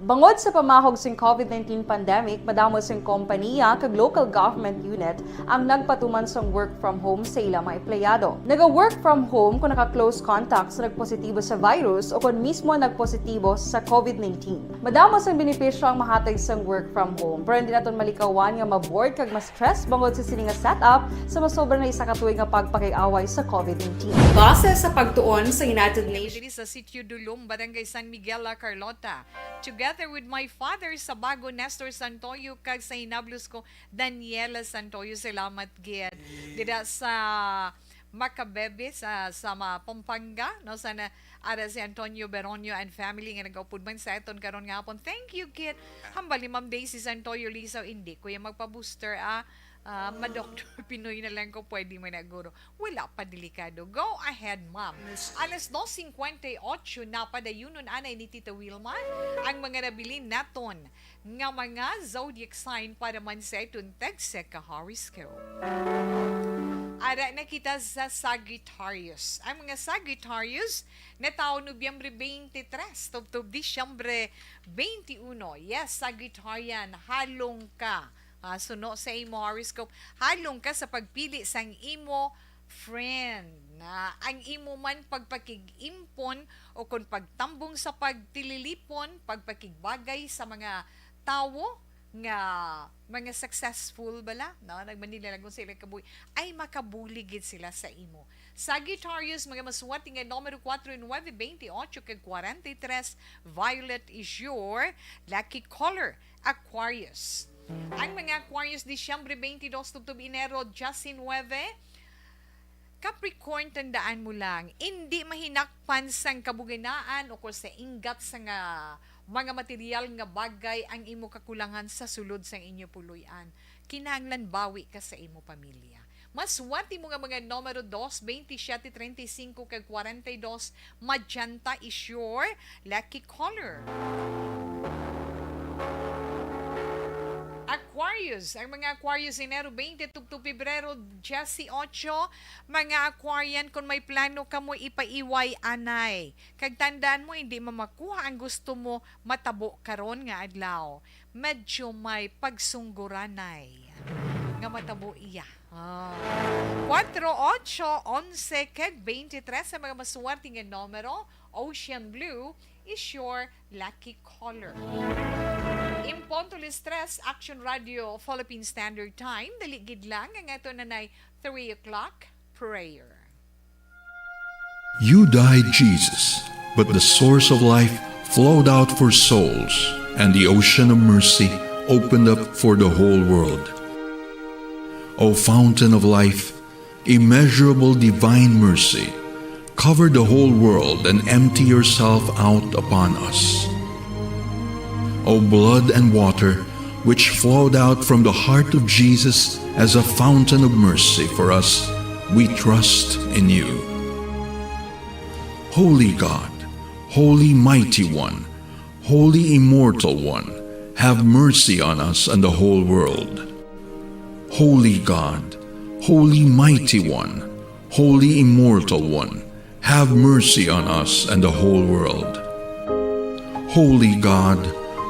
Bangod sa pamahog sing COVID nineteen pandemic, madamo sing kompaniya kag local government unit ang nagpatuman sang work from home sa ila mga empleyado. Naga-work from home kon naka-close contact sa nagpositibo sa virus o kon mismo nagpositibo sa COVID nineteen. Madamo sang benepisyo ang mahatag sang work from home, pero hindi naton malikawan nga ma-bored kag ma-stress bangod sa sini nga setup sa masobra na isa ka tuig nga pagpakig-away sa COVID nineteen. Base sa pagtuon sa United Nations, diri sa Sitio Dulom, Barangay San Miguel, La Carlota, together with my father, Sabago Nestor Santoyo, kag sa hinablos ko, Daniela Santoyo. Salamat gid. Dira sa Macabebe, sa, sa ma-, Pampanga, no? Sana ara si Antonio Beronio and family nga nagaupod man sa aton karon nga hapon. Thank you, kid. Hambal ni Ma'am Daisy Santoyo Lisaw, hindi ko yung magpa-booster, ah. Ah, ma-Doctor Pinoy na lang ko, pwede man na, guro. Wala pa, delikado. Go ahead, ma'am. Alas dos cincuenta y ocho na, padayunon anay ni Tita Wilma ang mga nabilin naton nga mga zodiac sign para man sa iton tagsa ka horoscope. Ara na kita sa Sagittarius. Ang mga Sagittarius natawo Nobyembre twenty-three tubtob Disyembre twenty-one. Yes, Sagittarian, halong ka. Ah, suno sa imo horoscope, halong ka sa pagpili sang imo friend. Na ang imo man pagpakig-impon o kon pagtambong sa pagtililipon, pagpakigbagay sa mga tawo nga mga successful bala, no? Nagmanilalagon sa ilang kabuhi, ay makabulig gid sila sa imo. Sagittarius, mga maswerte nga numero kuwatro, nuebe, bente ocho, kag kwarenta y tres, violet is your lucky color. Aquarius. Ang mga Aquarius, Disyembre twenty-two tubtob Enero diyes nuebe. Capricorn, tandaan mo lang, indi mahinakpan sang kabuginaan o kung sa inggat sa nga mga material nga bagay ang imo kakulangan sa sulod sang inyo puloy-an. Kinahanglan bawi ka sa imo pamilya. Maswerte mo nga mga numero dos, bente siyete, treinta y cinco, kag kwarenta y dos, magenta is your lucky color. Aquarius, ang mga Aquarius, Enero twenty tubtob Pebrero dieciocho, mga Aquarian, kung may plano kamo, ipaiway anay. Kag tandaan mo, hindi mamakuha ang gusto mo matabo karon nga adlaw. Medyo may pagsungguranay nga matabo iya. Ah. Kuwatro, otso, onse, kag bente-tres sa mga maswerte nga numero, ocean blue is your lucky color. Imponto alas tres, Action Radio Philippine Standard Time, dali gid lang ang ato nanay three o'clock prayer. You died, Jesus, but the source of life flowed out for souls, and the ocean of mercy opened up for the whole world. O fountain of life, immeasurable divine mercy, cover the whole world and empty yourself out upon us. O blood and water, which flowed out from the heart of Jesus as a fountain of mercy for us, we trust in you. Holy God, Holy Mighty One, Holy Immortal One, have mercy on us and the whole world. Holy God, Holy Mighty One, Holy Immortal One, have mercy on us and the whole world. Holy God,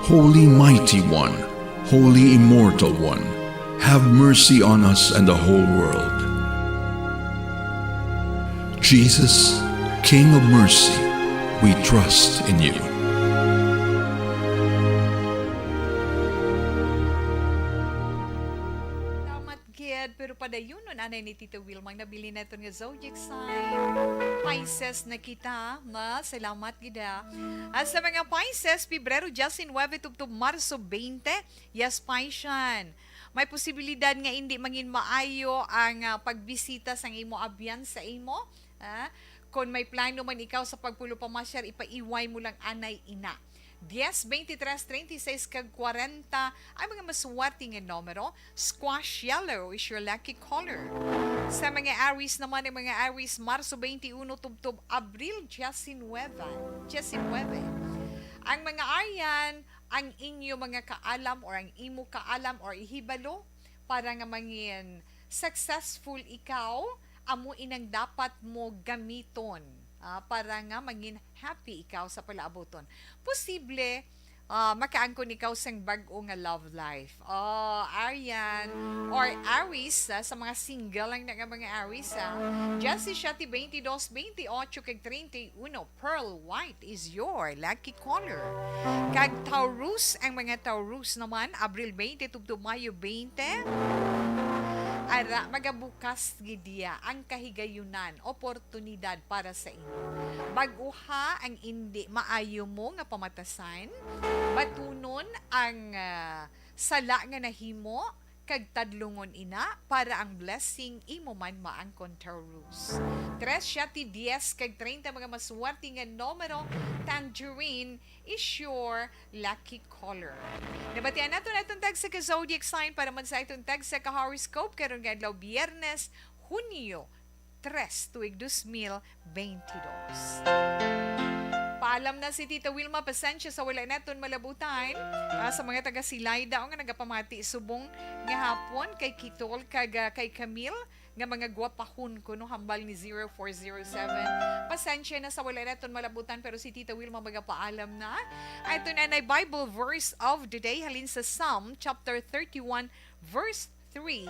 Holy Mighty One, Holy Immortal One, have mercy on us and the whole world. Jesus, King of mercy, we trust in you. Salamat gid, pero padayunon anay ni Tito Wilma ang nabilin naton nga zodiac sign, Pisces na kita. Ma, salamat gid, ah. At sa mga Pisces, Pebrero diecinuebe tubtob Marso twenty, yes, Piscean. May posibilidad nga hindi mangin maayo ang, ah, pagbisita sang imo abyan sa imo, ah. Kon may plano man ikaw sa pagpulo pamasyar, ipaiway mo lang anay ina. Diez, veintitrés, treinta y seis, kag kwarenta ang mga maswerte nga numero. Squash yellow is your lucky color. Sa mga Aries naman, ang mga Aries, Marso twenty-one tubtob Abril diecinuebe, diecinuebe. Ang mga Arian, ang inyo mga kaalam or ang imo kaalam or ihibalo para nga mangin successful ikaw, amo inang dapat mo gamiton, ah, para nga mangin happy ikaw sa palaabuton. Posible Ah, makaangkon ikaw sang bag-o nga love life. Oh, Arian or Aries, ah, sa mga single lang na nga mga Aries, ah. Jessie Shati, twenty-two, twenty-eight, kag treinta y uno. Pearl white is your lucky color. Kag Taurus, ang mga Taurus naman, Abril twenty tubtob Mayo twenty. Ara, magabukas gid diya ang kahigayunan, oportunidad para sa inyo. Bag-o ha ang indi maayo mo nga pamatasan, batunon ang, ah, sala nga nahimo, kag tadlungon ina para ang blessing imo man maangkon, Taurus. Tres, siyete, diyes, kag treinta, mga maswerte nga numero, tangerine is your lucky color. Nabatian nato na itong tagsa ka zodiac sign para man sa itong tagsa ka horoscope karon nga adlaw, Biyernes, Hunyo tres, tuig dos mil bentidós. Paalam na si Tita Wilma, pasensya sa wala naton malabutan. Ah, sa mga taga Silay daw nga nagapamati subong nga hapon kay Kitol kag, ah, kay Camille nga mga gwapahon kuno, hambal ni zero four zero seven. Pasensya na sa wala naton malabutan, pero si Tita Wilma magapaalam na. Ito na nay Bible verse of the day halin sa Psalm chapter thirty-one, verse three.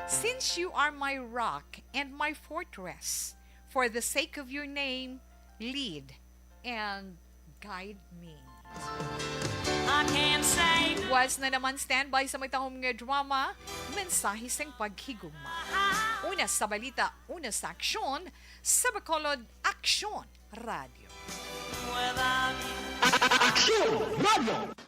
"Since you are my rock and my fortress, for the sake of your name, lead and guide me." I can't say no. Was na naman standby sa matahom nga drama, mensahe sang paghigugma. Una sa balita, una sa aksyon, sa Bacolod Aksyon Radio. Without you. Aksyon Radio!